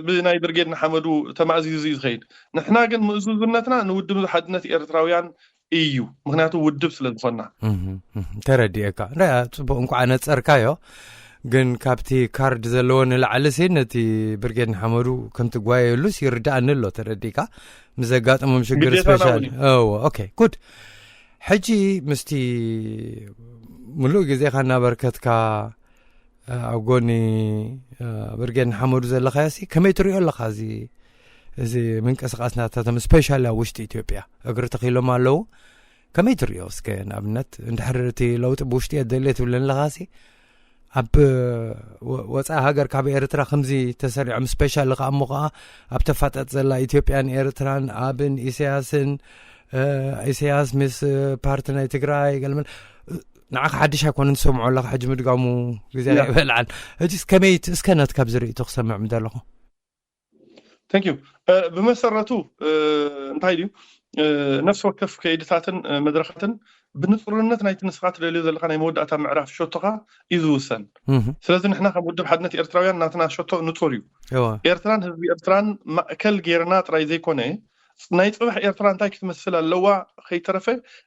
ብናይ ብርጌድ ንሓመዱ ተማእዚዙ እዩ ዝኸይድ። ንሕና ግን ምእዙዝነትና ንውድብ ሓድነት ኤርትራውያን እዩ፣ ምክንያቱ ውድብ ስለ ዝኾንና። ተረዲኤካ። ዳ ጽቡቅ፣ እንኳዕ ነጸርካዮ። ግን ካብቲ ካርድ ዘለዎ ንላዕሊ ሲ ነቲ ብርጌድ ንሓመዱ ከም ትጓየየሉስ ይርዳእኒ ኣሎ። ተረዲእካ፣ ምስ ዘጋጥሞም ሽግር ግዴታና ስፔሻል እውን እዩ። እዎ። ኦኬ፣ ጉድ። ሕጂ ምስቲ ምሉእ ግዜኻ እናበርከትካ ኣብ ጎኒ ብርጌድ ንሓመዱ ዘለኻዮ ሲ ከመይ ትሪኦ ኣለኻ? እዚ እዚ ምንቅስቃስ ናታቶም ስፔሻሊ ኣብ ውሽጢ ኢትዮጵያ እግሪ ተኺሎም ኣለዉ። ከመይ ትሪኦ እስከ? ንኣብነት እንድሕር እቲ ለውጢ ብውሽጢ እየ ደልየ ትብለኒ ኣለኻ ሲ ኣብ ወፃኢ ሃገር ካብ ኤርትራ ከምዚ ተሰሪዖም ስፔሻሊ ከኣ እሞ ከኣ ኣብ ተፋጠጥ ዘላ ኢትዮጵያን ኤርትራን ኣብን ኢሳያስን ኢሳያስ ምስ ፓርቲ ናይ ትግራይ ገልመል ንዓኻ ሓድሽ ኣይኮነን ትሰምዖ ኣለኻ። ሕጂ ምድጋሙ ግዜ ኣይበልዓን። ሕጂ ከመይ እስከ ናትካ ብዝርእቶ ክሰምዕ ምደለኹ። Thank you። ብመሰረቱ እንታይ ድዩ ነፍሲ ወከፍ ከይድታትን መድረኻትን ብንጹርነት ናይቲ ንስኻ ትደልዮ ዘለኻ ናይ መወዳእታ ምዕራፍ ሸቶኻ እዩ ዝውሰን። ስለዚ ንሕና ከም ውድብ ሓድነት ኤርትራውያን ናትና ሸቶ ንጹር እዩ። ኤርትራን ህዝቢ ኤርትራን ማእከል ጌርና ጥራይ ዘይኮነ ናይ ጽባሕ ኤርትራ እንታይ ክትመስል ኣለዋ ከይተረፈ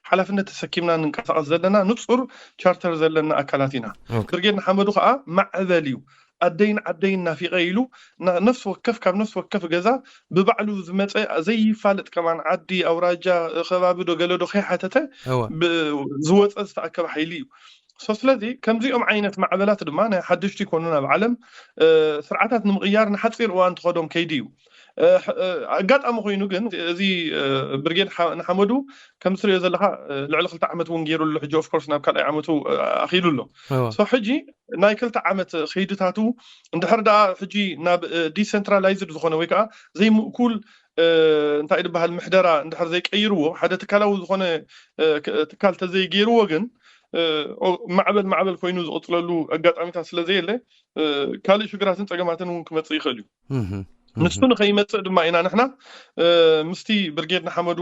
ሓላፍነት ተሰኪምና ንንቀሳቐስ ዘለና ንጹር ቻርተር ዘለና ኣካላት ኢና። ብርጌድ ንሓመዱ ከዓ ማዕበል እዩ። ኣደይን ዓደይን ናፊቐ ኢሉ ነፍሲ ወከፍ ካብ ነፍሲ ወከፍ ገዛ ብባዕሉ ዝመፀ ዘይፋለጥ ከማን ዓዲ ኣውራጃ ከባቢ ዶ ገለ ዶ ከይሓተተ ዝወፀ ዝተኣከበ ሓይሊ እዩ። ስለዚ ከምዚኦም ዓይነት ማዕበላት ድማ ናይ ሓደሽቲ ይኮኑን ኣብ ዓለም ስርዓታት ንምቕያር ንሓፂር እዋን ትኸዶም ከይዲ እዩ። ኣጋጣሚ ኮይኑ ግን እዚ ብርጌድ ንሓመዱ ከም ትሪኦ ዘለካ ልዕሊ ክልተ ዓመት እውን ገይሩ ኣሎ። ሕጂ ኦፍኮርስ ናብ ካልኣይ ዓመቱ ኣኺሉ ኣሎ። ሕጂ ናይ ክልተ ዓመት ከይድታቱ እንድሕር ደኣ ሕጂ ናብ ዲሰንትራላይዝድ ዝኾነ ወይ ከዓ ዘይምእኩል እንታይ ዝበሃል ምሕደራ እንድሕር ዘይቀይርዎ ሓደ ትካላዊ ዝኾነ ትካል ተዘይገይርዎ ግን ማዕበል ማዕበል ኮይኑ ዝቕፅለሉ ኣጋጣሚታት ስለዘየለ ካልእ ሽግራትን ፀገማትን እውን ክመፅእ ይኽእል እዩ። ንሱ ንኸይመፅእ ድማ ኢና ንሕና ምስቲ ብርጌድ ንሓመዱ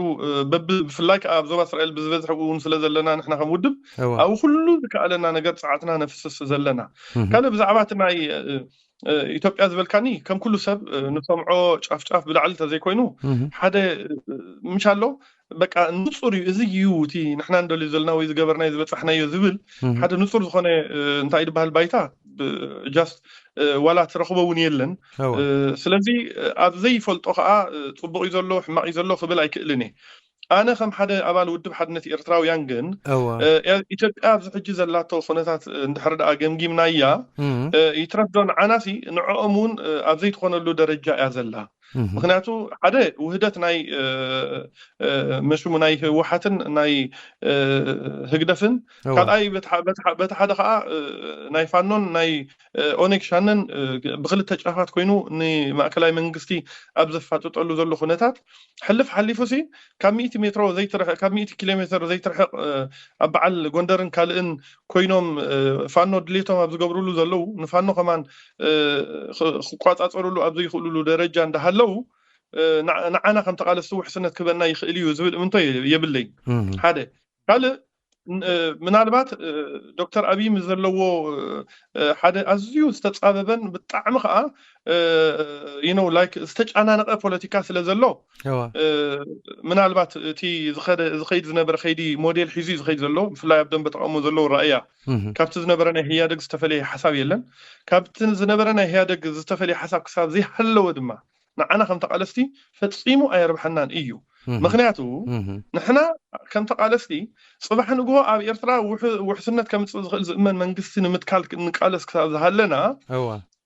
ብፍላይ ከዓ ኣብ ዞባ እስራኤል ብዝበዝሐ እውን ስለ ዘለና ንሕና ከም ውድብ ኣብ ኩሉ ዝከኣለና ነገር ፀዓትና ነፍስስ ዘለና። ካልእ ብዛዕባ እቲ ናይ ኢትዮጵያ ዝበልካኒ ከም ኩሉ ሰብ ንሰምዖ ጫፍጫፍ ብላዕሊ ተዘይኮይኑ ሓደ ምሽ ኣሎ በቃ ንጹር እዩ። እዚ እዩ እቲ ንሕና እንደልዩ ዘለና ወይ ዝገበርናዮ ዝበጻሕናዮ ዝብል ሓደ ንጹር ዝኾነ እንታይ ዝበሃል ባይታ just ዋላ ትረኽቦ እውን የለን። ስለዚ ኣብ ዘይፈልጦ ከዓ ጽቡቕ እዩ ዘሎ ሕማቕ እዩ ዘሎ ክብል ኣይክእልን እየ። ኣነ ከም ሓደ ኣባል ውድብ ሓድነት ኤርትራውያን ግን ኢትዮጵያ ኣብዚ ሕጂ ዘላቶ ኩነታት እንድሕር ደኣ ገምጊምናያ ይትረፍ ዶ ንዓናሲ ንዕኦም እውን ኣብ ዘይትኾነሉ ደረጃ እያ ዘላ። ምክንያቱ ሓደ ውህደት ናይ መሽሙ ናይ ህወሓትን ናይ ህግደፍን ካልኣይ በቲ ሓደ ከዓ ናይ ፋኖን ናይ ኦነግ ሻነን ብክልተ ጫፋት ኮይኑ ንማእከላይ መንግስቲ ኣብ ዘፋጥጠሉ ዘሎ ኩነታት ሕልፍ ሓሊፉ ሲ ካብ ሚእቲ ሜትሮ ካብ ሚእቲ ኪሎ ሜትር ዘይትርሕቕ ኣብ በዓል ጎንደርን ካልእን ኮይኖም ፋኖ ድሌቶም ኣብ ዝገብርሉ ዘለዉ ንፋኖ ከማን ክቋፃፀርሉ ኣብ ዘይኽእልሉ ደረጃ እንዳሃለዉ ንዓና ከም ተቃለስቲ ውሕስነት ክበና ይኽእል እዩ ዝብል እምንቶ የብለይ። ሓደ ካልእ ምናልባት ዶክተር ኣብይ ምስ ዘለዎ ሓደ ኣዝዩ ዝተፃበበን ብጣዕሚ ከዓ you know like ዝተጫናነቐ ፖለቲካ ስለ ዘሎ ምናልባት እቲ ዝኸይድ ዝነበረ ከይዲ ሞዴል ሒዙ ዝኸይድ ዘሎ ብፍላይ ኣብ ደንበ ተቃውሞ ዘለዉ ራእያ ካብቲ ዝነበረ ናይ ህያደግ ዝተፈለየ ሓሳብ የለን። ካብቲ ዝነበረ ናይ ህያደግ ዝተፈለየ ሓሳብ ክሳብ ዘይሃለወ ድማ ንዓና ከም ተቃለስቲ ፈጺሙ ኣየርብሐናን እዩ። ምክንያቱ ንሕና ከም ተቃለስቲ ጽባሕ ንግሆ ኣብ ኤርትራ ውሕስነት ከምጽእ ዝኽእል ዝእመን መንግስቲ ንምትካል ንቃለስ ክሳብ ዝሃለና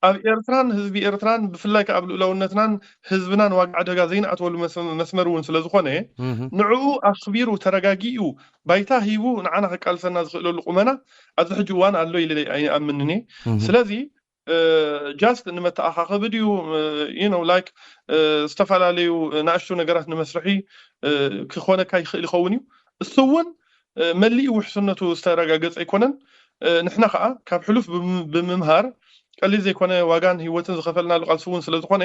ኣብ ኤርትራን ህዝቢ ኤርትራን ብፍላይ ከኣ ኣብ ልኡላውነትናን ህዝብናን ዋጋ ዕደጋ ዘይንኣትወሉ መስመር እውን ስለ ዝኾነ ንዕኡ ኣኽቢሩ ተረጋጊኡ ባይታ ሂቡ ንዓና ከቃልሰና ዝኽእለሉ ቁመና ኣብዚ ሕጂ እዋን ኣሎ ኢለ ኣይኣምንን እየ። ስለዚ just ንመተኣኻኸቢ ድዩ you know like ዝተፈላለዩ ናእሽቱ ነገራት ንመስርሒ ክኾነካ ይኽእል ይኸውን እዩ። እሱ እውን መሊኡ ውሕስነቱ ዝተረጋገጸ ኣይኮነን። ንሕና ከዓ ካብ ሕሉፍ ብምምሃር ቀሊል ዘይኮነ ዋጋን ህይወትን ዝኸፈልናሉ ቃልሲ እውን ስለ ዝኾነ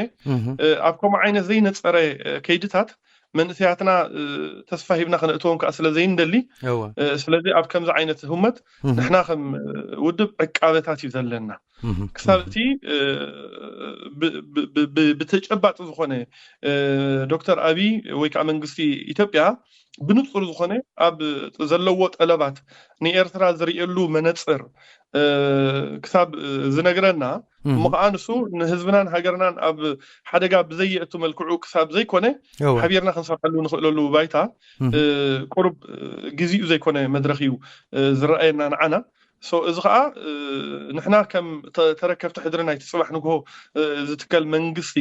ኣብ ከምኡ ዓይነት ዘይነፀረ ከይድታት መንእሰያትና ተስፋ ሂብና ክነእትዎም ከዓ ስለ ዘይንደሊ ስለዚ ኣብ ከምዚ ዓይነት ህመት ንሕና ከም ውድብ ዕቃበታት እዩ ዘለና። ክሳብ እቲ ብተጨባጢ ዝኾነ ዶክተር ኣብይ ወይ ከዓ መንግስቲ ኢትዮጵያ ብንፁር ዝኾነ ኣብ ዘለዎ ጠለባት ንኤርትራ ዝርእየሉ መነፅር ክሳብ ዝነግረና እሞ ከዓ ንሱ ንህዝብናን ሃገርናን ኣብ ሓደጋ ብዘየእቱ መልክዑ ክሳብ ዘይኮነ ሓቢርና ክንሰርሐሉ ንኽእለሉ ባይታ ቁሩብ ግዜኡ ዘይኮነ መድረኽ እዩ ዝረኣየና ንዓና። እዚ ከዓ ንሕና ከም ተረከብቲ ሕድሪ ናይቲ ፅባሕ ንግሆ ዝትከል መንግስቲ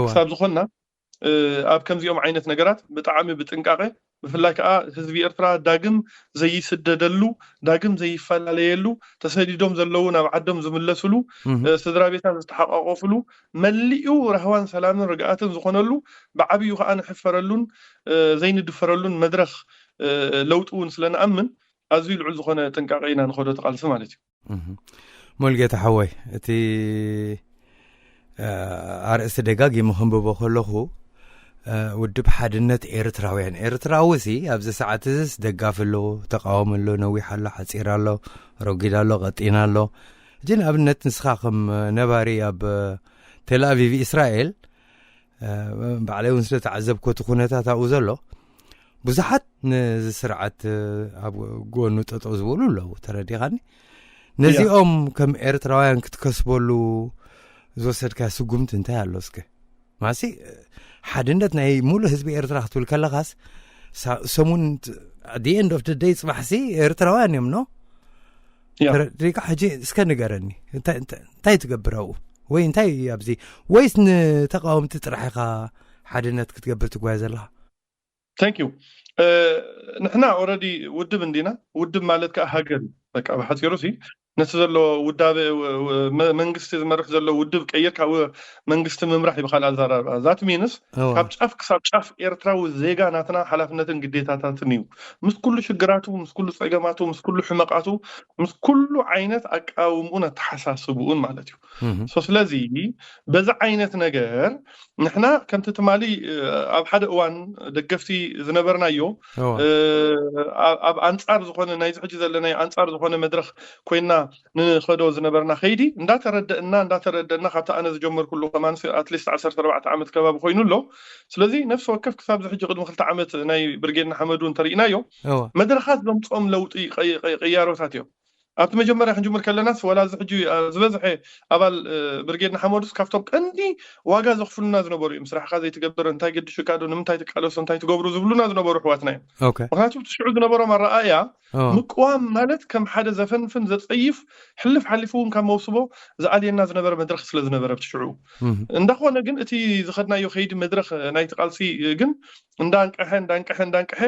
ክሳብ ዝኾንና ኣብ ከምዚኦም ዓይነት ነገራት ብጣዕሚ ብጥንቃቄ ብፍላይ ከዓ ህዝቢ ኤርትራ ዳግም ዘይስደደሉ ዳግም ዘይፈላለየሉ ተሰዲዶም ዘለዉ ናብ ዓዶም ዝምለስሉ ስድራ ቤታት ዝተሓቋቆፍሉ መሊኡ ራህዋን ሰላምን ርግኣትን ዝኾነሉ ብዓብዩ ከዓ ንሕፈረሉን ዘይንድፈረሉን መድረኽ ለውጢ እውን ስለንኣምን ኣዝዩ ልዑል ዝኾነ ጥንቃቄ ኢና ንኸዶ ተቃልሲ ማለት እዩ። ሞልጌታ ሓወይ እቲ ኣርእስቲ ደጋጊመ ከንብቦ ከለኹ ውድብ ሓድነት ኤርትራውያን ኤርትራዊ ሲ ኣብዚ ሰዓት እዚስ ደጋፊ ኣሎ፣ ተቃወሚ ኣሎ፣ ነዊሕ ኣሎ፣ ሓፂር ኣሎ፣ ረጒድ ኣሎ፣ ቀጢን ኣሎ። ሕጂ ንኣብነት ንስኻ ከም ነባሪ ኣብ ቴልኣቪቭ እስራኤል ባዕለይ እውን ስለ ተዓዘብኮ እቲ ኩነታት ኣብኡ ዘሎ ብዙሓት ነዚ ስርዓት ኣብ ጎኑ ጠጠው ዝበሉ ኣለዉ። ተረዲኻኒ? ነዚኦም ከም ኤርትራውያን ክትከስበሉ ዝወሰድካ ስጉምቲ እንታይ ኣሎ? እስከ ማሲ ሓድነት ናይ ሙሉእ ህዝቢ ኤርትራ ክትብል ከለኻስ ሰሙን the end of the day ፅባሕሲ ኤርትራውያን እዮም ኖ ተረዲካ ሕጂ እስከ ንገረኒ እንታይ ትገብር ኣብኡ ወይ እንታይ ኣብዚ ወይስ ንተቃወምቲ ጥራሕ ኢኻ ሓድነት ክትገብር ትጓየ ዘለኻ? Thank you ንሕና already ውድብ እንዲና ውድብ ማለት ከዓ ሃገር እዩ። በቃ ብሓፂሩ ሲ ነቲ ዘሎ ውዳበ መንግስቲ ዝመርሕ ዘሎ ውድብ ቀይር ካብ መንግስቲ ምምራሕ ይበሃል ኣዘራርባ that means ካብ ጫፍ ክሳብ ጫፍ ኤርትራዊ ዜጋ ናትና ሓላፍነትን ግዴታታትን እዩ። ምስ ኩሉ ሽግራቱ ምስ ኩሉ ፀገማቱ ምስ ኩሉ ሕመቃቱ ምስ ኩሉ ዓይነት ኣቃውምኡን ኣተሓሳስብኡን ማለት እዩ። ስለዚ በዚ ዓይነት ነገር ንሕና ከምቲ ትማሊ ኣብ ሓደ እዋን ደገፍቲ ዝነበርናዮ ኣብ ኣንፃር ዝኾነ ናይዚ ሕጂ ዘለናዮ ኣንፃር ዝኾነ መድረኽ ኮይና ንኸዶ ዝነበርና ከይዲ እንዳተረደእና እንዳተረደእና ካብቲ ኣነ ዝጀመርኩሉ ከማን ኣትሊስት ዓሰርተ ኣርባዕተ ዓመት ከባቢ ኮይኑ ኣሎ። ስለዚ ነፍሲ ወከፍ ክሳብ ዝሕጂ ቅድሚ ክልተ ዓመት ናይ ብርጌድ ንሓመዱ እንተርኢናዮ መድረኻት ዘምፅኦም ለውጢ ቅያሮታት እዮም። ኣብቲ መጀመርያ ክንጅምር ከለናስ ዋላ እዚ ሕጂ ዝበዝሐ ኣባል ብርጌድ ንሓመዱስ ካብቶም ቀንዲ ዋጋ ዘኽፍሉና ዝነበሩ እዮም። ስራሕካ ዘይትገብር እንታይ ገድሽካ ዶ ንምንታይ ትቃለሶ እንታይ ትገብሩ ዝብሉና ዝነበሩ ኣሕዋትና እዮም። ምክንያቱ እቲ ሽዑ ዝነበሮም ኣረኣእያ ምቅዋም ማለት ከም ሓደ ዘፈንፍን ዘፀይፍ ሕልፍ ሓሊፉ እውን ካብ መውስቦ ዝኣልየና ዝነበረ መድረኽ ስለ ዝነበረ ኣብቲ ሽዑ እንዳኾነ ግን እቲ ዝኸድናዮ ከይዲ መድረኽ ናይቲ ቃልሲ ግን እንዳንቀሐ እንዳንቀሐ እንዳንቀሐ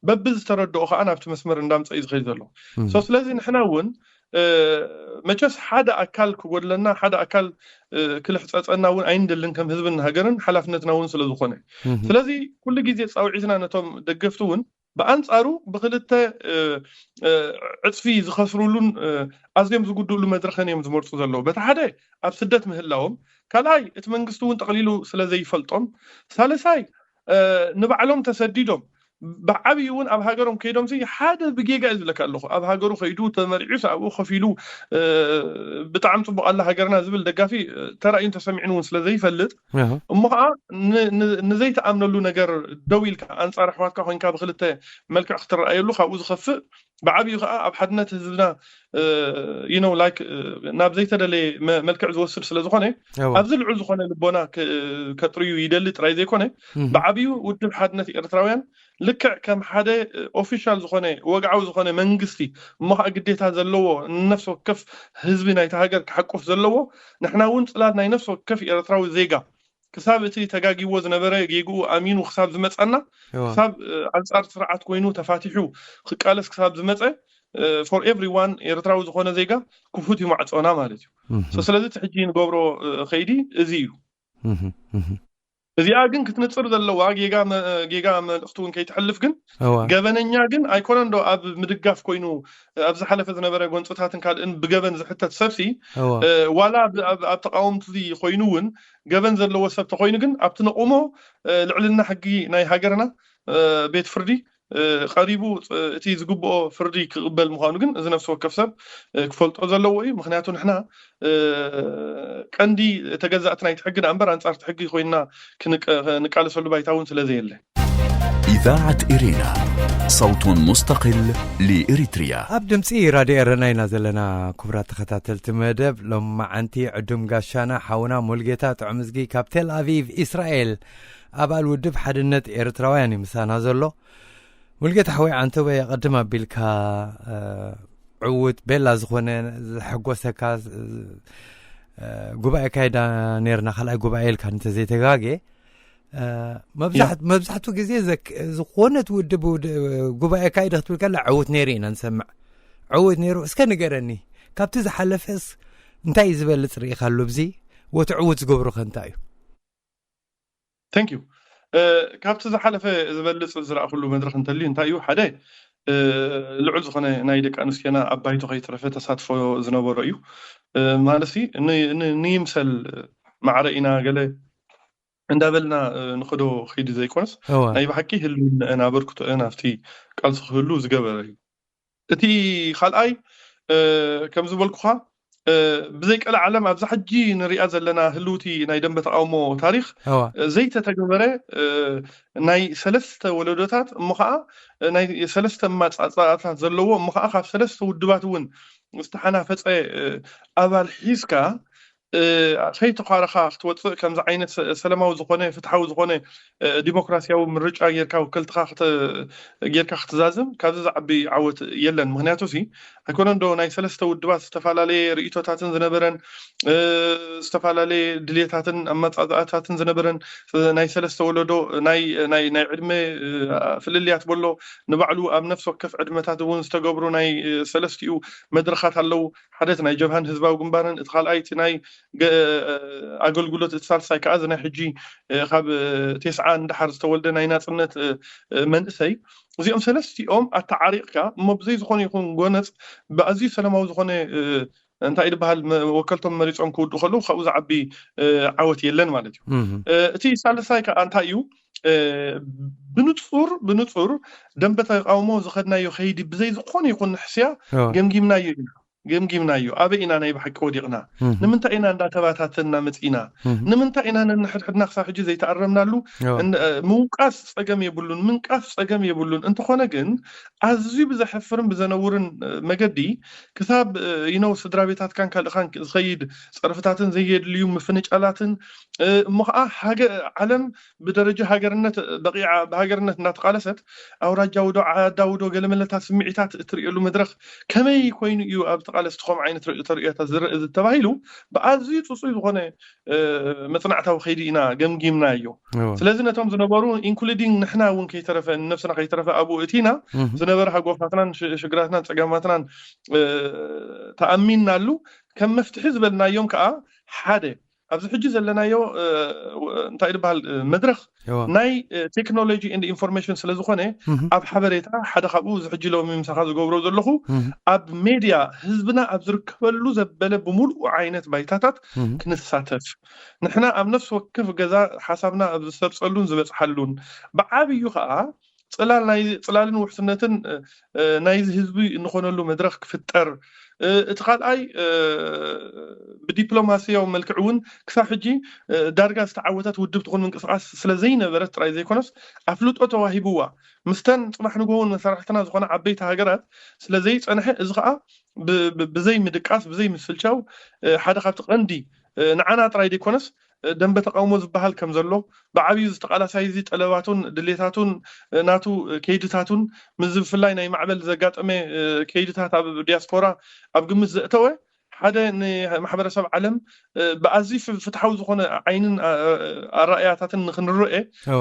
በቢ ዝተረድኦ ከዓ ናብቲ መስመር እንዳምፀ እዩ ዝኸይድ ዘሎ። ስለዚ ንሕና እውን መቸስ ሓደ ኣካል ክጎድለና ሓደ ኣካል ክልሕፀፀና እውን ኣይንደልን ከም ህዝብን ሃገርን ሓላፍነትና እውን ስለዝኾነ ስለዚ ኩሉ ግዜ ፃውዒትና ነቶም ደገፍቲ እውን ብኣንፃሩ ብክልተ ዕፅፊ ዝኸስሩሉን ኣዝዮም ዝጉድእሉ መድረኽን እዮም ዝመርፁ ዘለዉ። በቲ ሓደ ኣብ ስደት ምህላዎም ካልኣይ እቲ መንግስቲ እውን ጠቕሊሉ ስለዘይፈልጦም ሳልሳይ ንባዕሎም ተሰዲዶም ብዓብዩ እውን ኣብ ሃገሮም ከይዶም ሲ ሓደ ብጌጋ እዩ ዝብለካ ኣለኹ። ኣብ ሃገሩ ከይዱ ተመሪዑ ኣብኡ ከፊሉ ብጣዕሚ ፅቡቅ ኣላ ሃገርና ዝብል ደጋፊ ተራእዩን ተሰሚዑን እውን ስለዘይፈልጥ፣ እሞ ከዓ ንዘይተኣምነሉ ነገር ደው ኢልካ ኣንፃር ኣሕዋትካ ኮይንካ ብክልተ መልክዕ ክትረኣየሉ ካብኡ ዝኸፍእ፣ ብዓብዩ ከዓ ኣብ ሓድነት ህዝብና you know like ናብ ዘይተደለየ መልክዕ ዝወስድ ስለዝኾነ፣ ኣብዚ ልዑል ዝኾነ ልቦና ከጥርዩ ይደሊ ጥራይ ዘይኮነ፣ ብዓብዩ ውድብ ሓድነት ኤርትራውያን ልክዕ ከም ሓደ ኦፊሻል ዝኾነ ወግዓዊ ዝኾነ መንግስቲ እሞ ከዓ ግዴታ ዘለዎ ንነፍሲ ወከፍ ህዝቢ ናይቲ ሃገር ክሓቁፍ ዘለዎ፣ ንሕና እውን ፅላት ናይ ነፍሲ ወከፍ ኤርትራዊ ዜጋ ክሳብ እቲ ተጋጊዎ ዝነበረ ጌግኡ ኣሚኑ ክሳብ ዝመፀና፣ ክሳብ ኣንፃር ስርዓት ኮይኑ ተፋቲሑ ክቃለስ ክሳብ ዝመፀ፣ for everyone ኤርትራዊ ዝኾነ ዜጋ ክፉት እዩ ማዕፆና ማለት እዩ። ስለዚ እቲ ሕጂ ንገብሮ ከይዲ እዚ እዩ። እዚኣ ግን ክትንፅር ዘለዋ ጌጋ መልእክቲ እውን ከይትሕልፍ ግን፣ ገበነኛ ግን ኣይኮነን ዶ ኣብ ምድጋፍ ኮይኑ ኣብ ዝሓለፈ ዝነበረ ጎንፅታትን ካልእን ብገበን ዝሕተት ሰብሲ፣ ዋላ ኣብ ተቃወምቲ ኮይኑ እውን ገበን ዘለዎ ሰብ ተኮይኑ ግን ኣብቲ ነቁሞ ልዕልና ሕጊ ናይ ሃገርና ቤት ፍርዲ ቀሪቡ እቲ ዝግብኦ ፍርዲ ክቕበል ምዃኑ ግን እዚ ነፍሲ ወከፍ ሰብ ክፈልጦ ዘለዎ እዩ። ምክንያቱ ንሕና ቀንዲ ተገዛእቲ ናይቲ ሕጊ ደኣ እምበር ኣንጻርቲ ሕጊ ኮይንና ክንቃለሰሉ ባይታ እውን ስለ ዘየለ። إذاعة إرينا، صوت مستقل لإريتريا. ኣብ ድምፂ ራድዮ ኤረና ኢና ዘለና። ክቡራት ተኸታተልቲ መደብ ሎም መዓንቲ ዕዱም ጋሻና ሓውና ሙልጌታ ጥዑምዝጊ ካብ ቴል ኣቪቭ ኢስራኤል ኣባል ውድብ ሓድነት ኤርትራውያን እዩ ምሳና ዘሎ። ሙልጌታ ሓወይ ዓንተወ ቀድም ኣቢልካ ዕውት ቤላ ዝኾነ ዘሐጎሰካ ጉባኤ ካይዳ ነርና ካልኣይ ጉባኤ ኢልካ እንተዘይተጋጌ መብዛሕቱ ግዜ ዝኾነት ውድብ ጉባኤ ካይደ ክትብል ከላ ዕውት ነይሩ ኢና ንሰምዕ። ዕውት ነይሩ እስከ ንገረኒ ካብቲ ዝሓለፈስ እንታይ እዩ ዝበልፅ ርኢኻሉ ብዚ ወቲ ዕውት ዝገብሮ ከ እንታይ እዩ? Thank you። ካብቲ ዝሓለፈ ዝበልፅ ዝረእኩሉ መድረክ እንተልዩ እንታይ እዩ ሓደ ልዑል ዝኾነ ናይ ደቂ ኣንስትዮና ኣብ ባይቶ ከይትረፈ ተሳትፎ ዝነበሮ እዩ። ማለት ንይምሰል ማዕረ ኢና ገለ እንዳበልና ንክዶ ከይዲ ዘይኮነስ ናይ ብሓቂ ህልውንአን ኣበርክቶአን ኣብቲ ቃልሲ ክህሉ ዝገበረ እዩ። እቲ ካልኣይ ከም ዝበልኩኻ ብዘይቀለ ዓለም ኣብዛ ሕጂ ንሪኣ ዘለና ህልውቲ ናይ ደንበ ተቃውሞ ታሪኽ ዘይተተገበረ ናይ ሰለስተ ወለዶታት እሞ ከዓ ናይ ሰለስተ ማፃፃኣታት ዘለዎ እሞ ከዓ ካብ ሰለስተ ውድባት እውን ዝተሓናፈፀ ኣባል ሒዝካ ከይተኳረኻ ክትወፅእ ከምዚ ዓይነት ሰለማዊ ዝኾነ ፍትሓዊ ዝኾነ ዲሞክራሲያዊ ምርጫ ጌርካ ወከልትኻ ጌርካ ክትዛዝም ካብዚ ዝዓቢ ዓወት የለን። ምክንያቱ ሲ ኣይኮነን ዶ ናይ ሰለስተ ውድባት ዝተፈላለየ ርእቶታትን ዝነበረን ዝተፈላለየ ድሌታትን ኣመፃፅኣታትን ዝነበረን ናይ ሰለስተ ወለዶ ናይ ዕድመ ፍልልያት በሎ ንባዕሉ ኣብ ነፍሲ ወከፍ ዕድመታት እውን ዝተገብሩ ናይ ሰለስቲኡ መድረኻት ኣለዉ። ሓደ እቲ ናይ ጀብሃን ህዝባዊ ግንባርን እቲ ካልኣይ እቲ ናይ ኣገልግሎት እቲ ሳልሳይ ከዓ እዚ ናይ ሕጂ ካብ ቴስዓ ንደሓር ዝተወልደ ናይ ናፅነት መንእሰይ እዚኦም ሰለስቲኦም ኣተዓሪቕካ እሞ ብዘይ ዝኾነ ይኹን ጎነፅ ብኣዝዩ ሰላማዊ ዝኾነ እንታይ ዝበሃል ወከልቶም መሪፆም ክውድኡ ከለዉ ካብኡ ዝዓቢ ዓወት የለን ማለት እዩ። እቲ ሳልሳይ ከዓ እንታይ እዩ? ብንፁር ብንፁር ደንበ ተቃውሞ ዝኸድናዮ ከይዲ ብዘይ ዝኾነ ይኹን ንሕስያ ገምጊምናዮ ኢና ገምጊምናዮ ኣበይ ኢና ናይ ብሓቂ ወዲቕና? ንምንታይ ኢና እንዳተባታተና መፂና? ንምንታይ ኢና ነንሕድሕድና ክሳብ ሕጂ ዘይተኣረምናሉ? ምውቃስ ፀገም የብሉን፣ ምንቃፍ ፀገም የብሉን። እንተኾነ ግን ኣዝዩ ብዘሕፍርን ብዘነውርን መገዲ ክሳብ you know ስድራ ቤታትካን ካልእኻን ዝኸይድ ፀርፍታትን ዘየድልዩ ምፍንጫላትን እሞ ከዓ ዓለም ብደረጃ ሃገርነት በቂዓ ብሃገርነት እናተቃለሰት ኣውራጃዊ ዶ ዓዳዊ ዶ ገለመለታት ስምዒታት እትርእየሉ መድረክ ከመይ ኮይኑ እዩ ኣብ ተቃለስቲ ከምኡ ዓይነት ተርእዮታት ዝረእ ተባሂሉ ብኣዝዩ ፅፁይ ዝኾነ መፅናዕታዊ ከይዲ ኢና ገምጊምናዮ። ስለዚ ነቶም ዝነበሩ including ንሕና እውን ከይተረፈ ንነብስና ከይተረፈ ኣብኡ እቲና ዝነበረ ሃጎፋትናን ሽግራትናን ፀገማትናን ተኣሚንናሉ ከም መፍትሒ ዝበልናዮም ከዓ ሓደ ኣብዚ ሕጂ ዘለናዮ እንታይ ዝበሃል መድረክ ናይ technology and information ስለዝኾነ ኣብ ሓበሬታ ሓደ ካብኡ እዚ ሕጂ ሎሚ ምሳኻ ዝገብሮ ዘለኹ ኣብ ሜድያ ህዝብና ኣብ ዝርከበሉ ዘበለ ብምሉኡ ዓይነት ባይታታት ክንሳተፍ ንሕና ኣብ ነፍሲ ወከፍ ገዛ ሓሳብና ኣብ ዝሰርፀሉን ዝበፅሓሉን ብዓብዩ ከዓ ጽላል ናይ ጽላልን ውሕስነትን ናይዚ ህዝቢ እንኾነሉ መድረኽ ክፍጠር፣ እቲ ካልኣይ ብዲፕሎማሲያዊ መልክዕ እውን ክሳብ ሕጂ ዳርጋ ዝተዓወተት ውድብ ትኹን ምንቅስቃስ ስለ ዘይነበረት ጥራይ ዘይኮነስ ኣፍልጦ ተዋሂብዋ ምስተን ጽባሕ ንግሆ እውን መሳርሕትና ዝኾነ ዓበይቲ ሃገራት ስለ ዘይጸንሐ፣ እዚ ከዓ ብዘይ ምድቃስ ብዘይ ምስልቻው ሓደ ካብቲ ቀንዲ ንዓና ጥራይ ዘይኮነስ ደንበ ተቃውሞ ዝበሃል ከም ዘሎ ብዓብዩ ዝተቃላሳይ እዚ ጠለባቱን ድሌታቱን ናቱ ከይድታቱን ምስ ብፍላይ ናይ ማዕበል ዘጋጠመ ከይድታት ኣብ ዲያስፖራ ኣብ ግምት ዘእተወ ሓደ ንማሕበረሰብ ዓለም ብኣዝዩ ፍትሓዊ ዝኾነ ዓይንን ኣረኣያታትን ንክንረኤ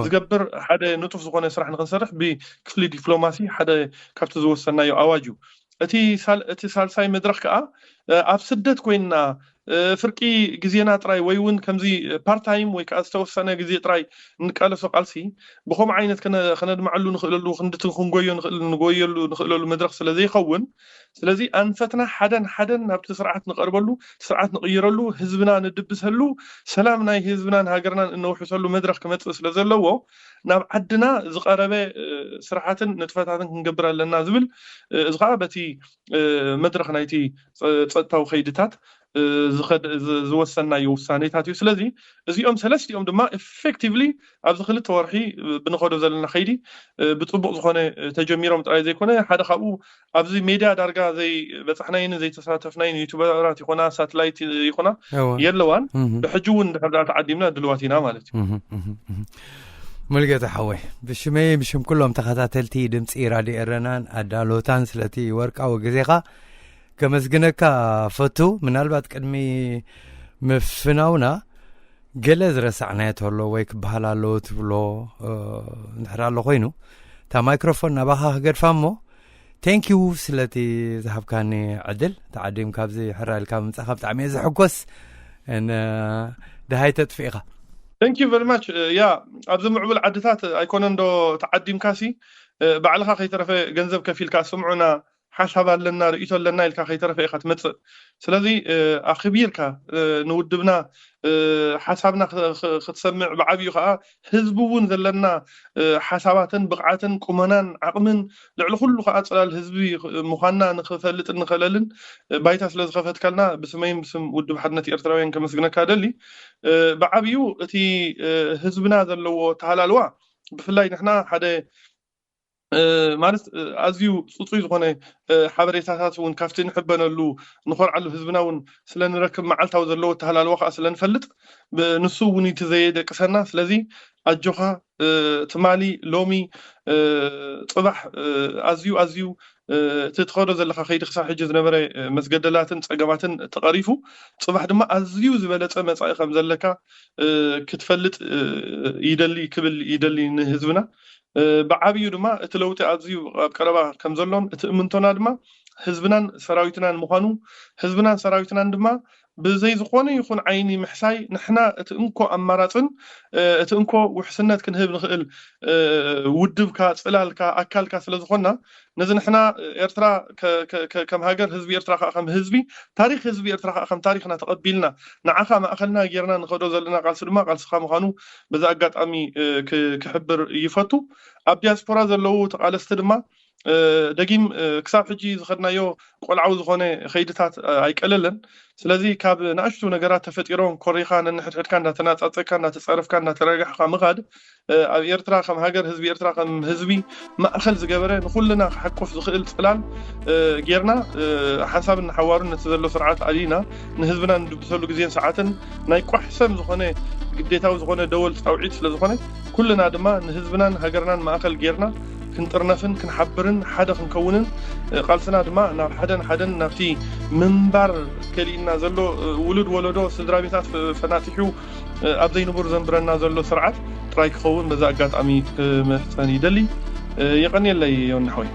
ዝገብር ሓደ ንጡፍ ዝኾነ ስራሕ ንክንሰርሕ ብክፍሊ ዲፕሎማሲ ሓደ ካብቲ ዝወሰናዮ ኣዋጅ እዩ። እቲ ሳልሳይ መድረክ ከዓ ኣብ ስደት ኮይንና ፍርቂ ግዜና ጥራይ ወይ እውን ከምዚ ፓርታይም ወይ ከዓ ዝተወሰነ ግዜ ጥራይ እንቃለሶ ቃልሲ ብከምኡ ዓይነት ከነድምዐሉ ንኽእለሉ ክንድቲ ክንጎዮ ንኽእል ንጎየሉ ንኽእለሉ መድረክ ስለ ዘይኸውን፣ ስለዚ ኣንፈትና ሓደን ሓደን ናብቲ ስርዓት ንቐርበሉ፣ ስርዓት ንቕይረሉ፣ ህዝብና ንድብሰሉ፣ ሰላም ናይ ህዝብናን ሃገርናን እነውሕሰሉ መድረክ ክመፅእ ስለ ዘለዎ ናብ ዓድና ዝቐረበ ስርሓትን ንጥፈታትን ክንገብር ኣለና ዝብል፣ እዚ ከዓ በቲ መድረክ ናይቲ ፀጥታዊ ከይድታት ዝወሰናዮ ውሳኔታት እዩ። ስለዚ እዚኦም ሰለስቲኦም ድማ ኤፌክቲቭሊ ኣብዚ ክልተ ወርሒ ብንኸዶ ዘለና ከይዲ ብፅቡቅ ዝኾነ ተጀሚሮም ጥራይ ዘይኮነ ሓደ ካብኡ ኣብዚ ሜድያ ዳርጋ ዘይበፃሕናይን ዘይተሳተፍናይን ዩቱበራት ይኾና ሳትላይት ይኾና የለዋን። ብሕጂ እውን ድሕር ዳ ተዓዲምና ድልዋት ኢና ማለት እዩ። ሙልጌታ ሓወይ፣ ብሽመይ ብሽም ኩሎም ተኸታተልቲ ድምፂ ራድዮ ኤረናን ኣዳሎታን ስለቲ ወርቃዊ ግዜኻ ከመስግነካ ፈቱ። ምናልባት ቅድሚ ምፍናውና ገለ ዝረሳዕናዮ ተሎ ወይ ክበሃል ኣለዎ ትብሎ እንድሕር ኣሎ ኮይኑ እታ ማይክሮፎን ናባኻ ክገድፋ እሞ፣ ቴንኪዩ ስለቲ ዝሃብካኒ ዕድል። ተዓዲም ካብዚ ሕራ ኢልካ ምምጻኻ ብጣዕሚ እየ ዝሕጎስ። ደሃይ ተጥፍኢኻ። Thank you very much። ያ ኣብዚ ምዕቡል ዓድታት ኣይኮነን ዶ ተዓዲምካሲ ባዕልኻ ከይተረፈ ገንዘብ ከፊልካ ስምዑና ሓሳብ ኣለና ርእይቶ ኣለና ኢልካ ከይተረፈ ኢኻ ትመፅእ። ስለዚ ኣኽቢርካ ንውድብና ሓሳብና ክትሰምዕ ብዓብዩ ከዓ ህዝቢ እውን ዘለና ሓሳባትን ብቕዓትን ቁመናን ዓቕምን ልዕሊ ኩሉ ከዓ ፅላል ህዝቢ ምዃንና ንክፈልጥን ንኸለልን ባይታ ስለ ዝኸፈትካልና ብስመይን ብስም ውድብ ሓድነት ኤርትራውያን ከመስግነካ ደሊ። ብዓብዩ እቲ ህዝብና ዘለዎ ተሃላልዋ ብፍላይ ንሕና ሓደ ማለት ኣዝዩ ፅፁይ ዝኾነ ሓበሬታታት እውን ካብቲ ንሕበነሉ ንኾርዓሉ ህዝብና እውን ስለ ንረክብ መዓልታዊ ዘለዎ ተሃላልዋ ከዓ ስለ ንፈልጥ ንሱ እውን እቲ ዘየደቅሰና። ስለዚ ኣጆኻ ትማሊ ሎሚ ፅባሕ ኣዝዩ ኣዝዩ እቲ ትኸዶ ዘለካ ከይዲ ክሳብ ሕጂ ዝነበረ መስገደላትን ፀገማትን ተቐሪፉ ፅባሕ ድማ ኣዝዩ ዝበለፀ መፃኢ ከም ዘለካ ክትፈልጥ ይደሊ ክብል ይደሊ ንህዝብና። ብዓብዩ ድማ እቲ ለውጢ ኣዝዩ ኣብ ቀረባ ከም ዘሎን እቲ እምንቶና ድማ ህዝብናን ሰራዊትናን ምዃኑ፣ ህዝብናን ሰራዊትናን ድማ ብዘይ ዝኾነ ይኹን ዓይኒ ምሕሳይ ንሕና እቲ እንኮ ኣማራፅን እቲ እንኮ ውሕስነት ክንህብ ንኽእል ውድብካ፣ ፅላልካ፣ ኣካልካ ስለ ዝኾንና ነዚ ንሕና ኤርትራ ከም ሃገር ህዝቢ ኤርትራ ከዓ ከም ህዝቢ ታሪኽ ህዝቢ ኤርትራ ከዓ ከም ታሪኽና ተቐቢልና ንዓኻ ማእኸልና ጌርና ንኸዶ ዘለና ቃልሲ ድማ ቃልስኻ ምዃኑ በዚ ኣጋጣሚ ክሕብር ይፈቱ። ኣብ ዲያስፖራ ዘለዉ ተቓለስቲ ድማ ደጊም ክሳብ ሕጂ ዝኸድናዮ ቆልዓዊ ዝኾነ ከይድታት ኣይቀለለን። ስለዚ ካብ ንኣሽቱ ነገራት ተፈጢሮም ኮሪኻ ነንሕድሕድካ እንዳተናጻጸካ እንዳተጻረፍካ እንዳተረጋሕካ ምኻድ ኣብ ኤርትራ ከም ሃገር ህዝቢ ኤርትራ ከም ህዝቢ ማእኸል ዝገበረ ንኩልና ክሓቁፍ ዝኽእል ጽላል ጌርና ሓንሳብን ንሓዋሩን ነቲ ዘሎ ስርዓት ኣሊና ንህዝብና ንድብሰሉ ግዜን ሰዓትን ናይ ቋሕሰም ዝኾነ ግዴታዊ ዝኾነ ደወል ፃውዒት ስለ ዝኾነ ኩልና ድማ ንህዝብናን ሃገርናን ማእኸል ጌርና ክንጥርነፍን ክንሓብርን ሓደ ክንከውንን ቃልስና ድማ ናብ ሓደን ሓደን ናብቲ ምንባር ከሊእና ዘሎ ውሉድ ወለዶ ስድራ ቤታት ፈናጢሑ ኣብ ዘይንቡር ዘንብረና ዘሎ ስርዓት ጥራይ ክኸውን በዛ ኣጋጣሚ ክምሕፀን ይደሊ። የቐንየለይ ዮኒ ሓወይ።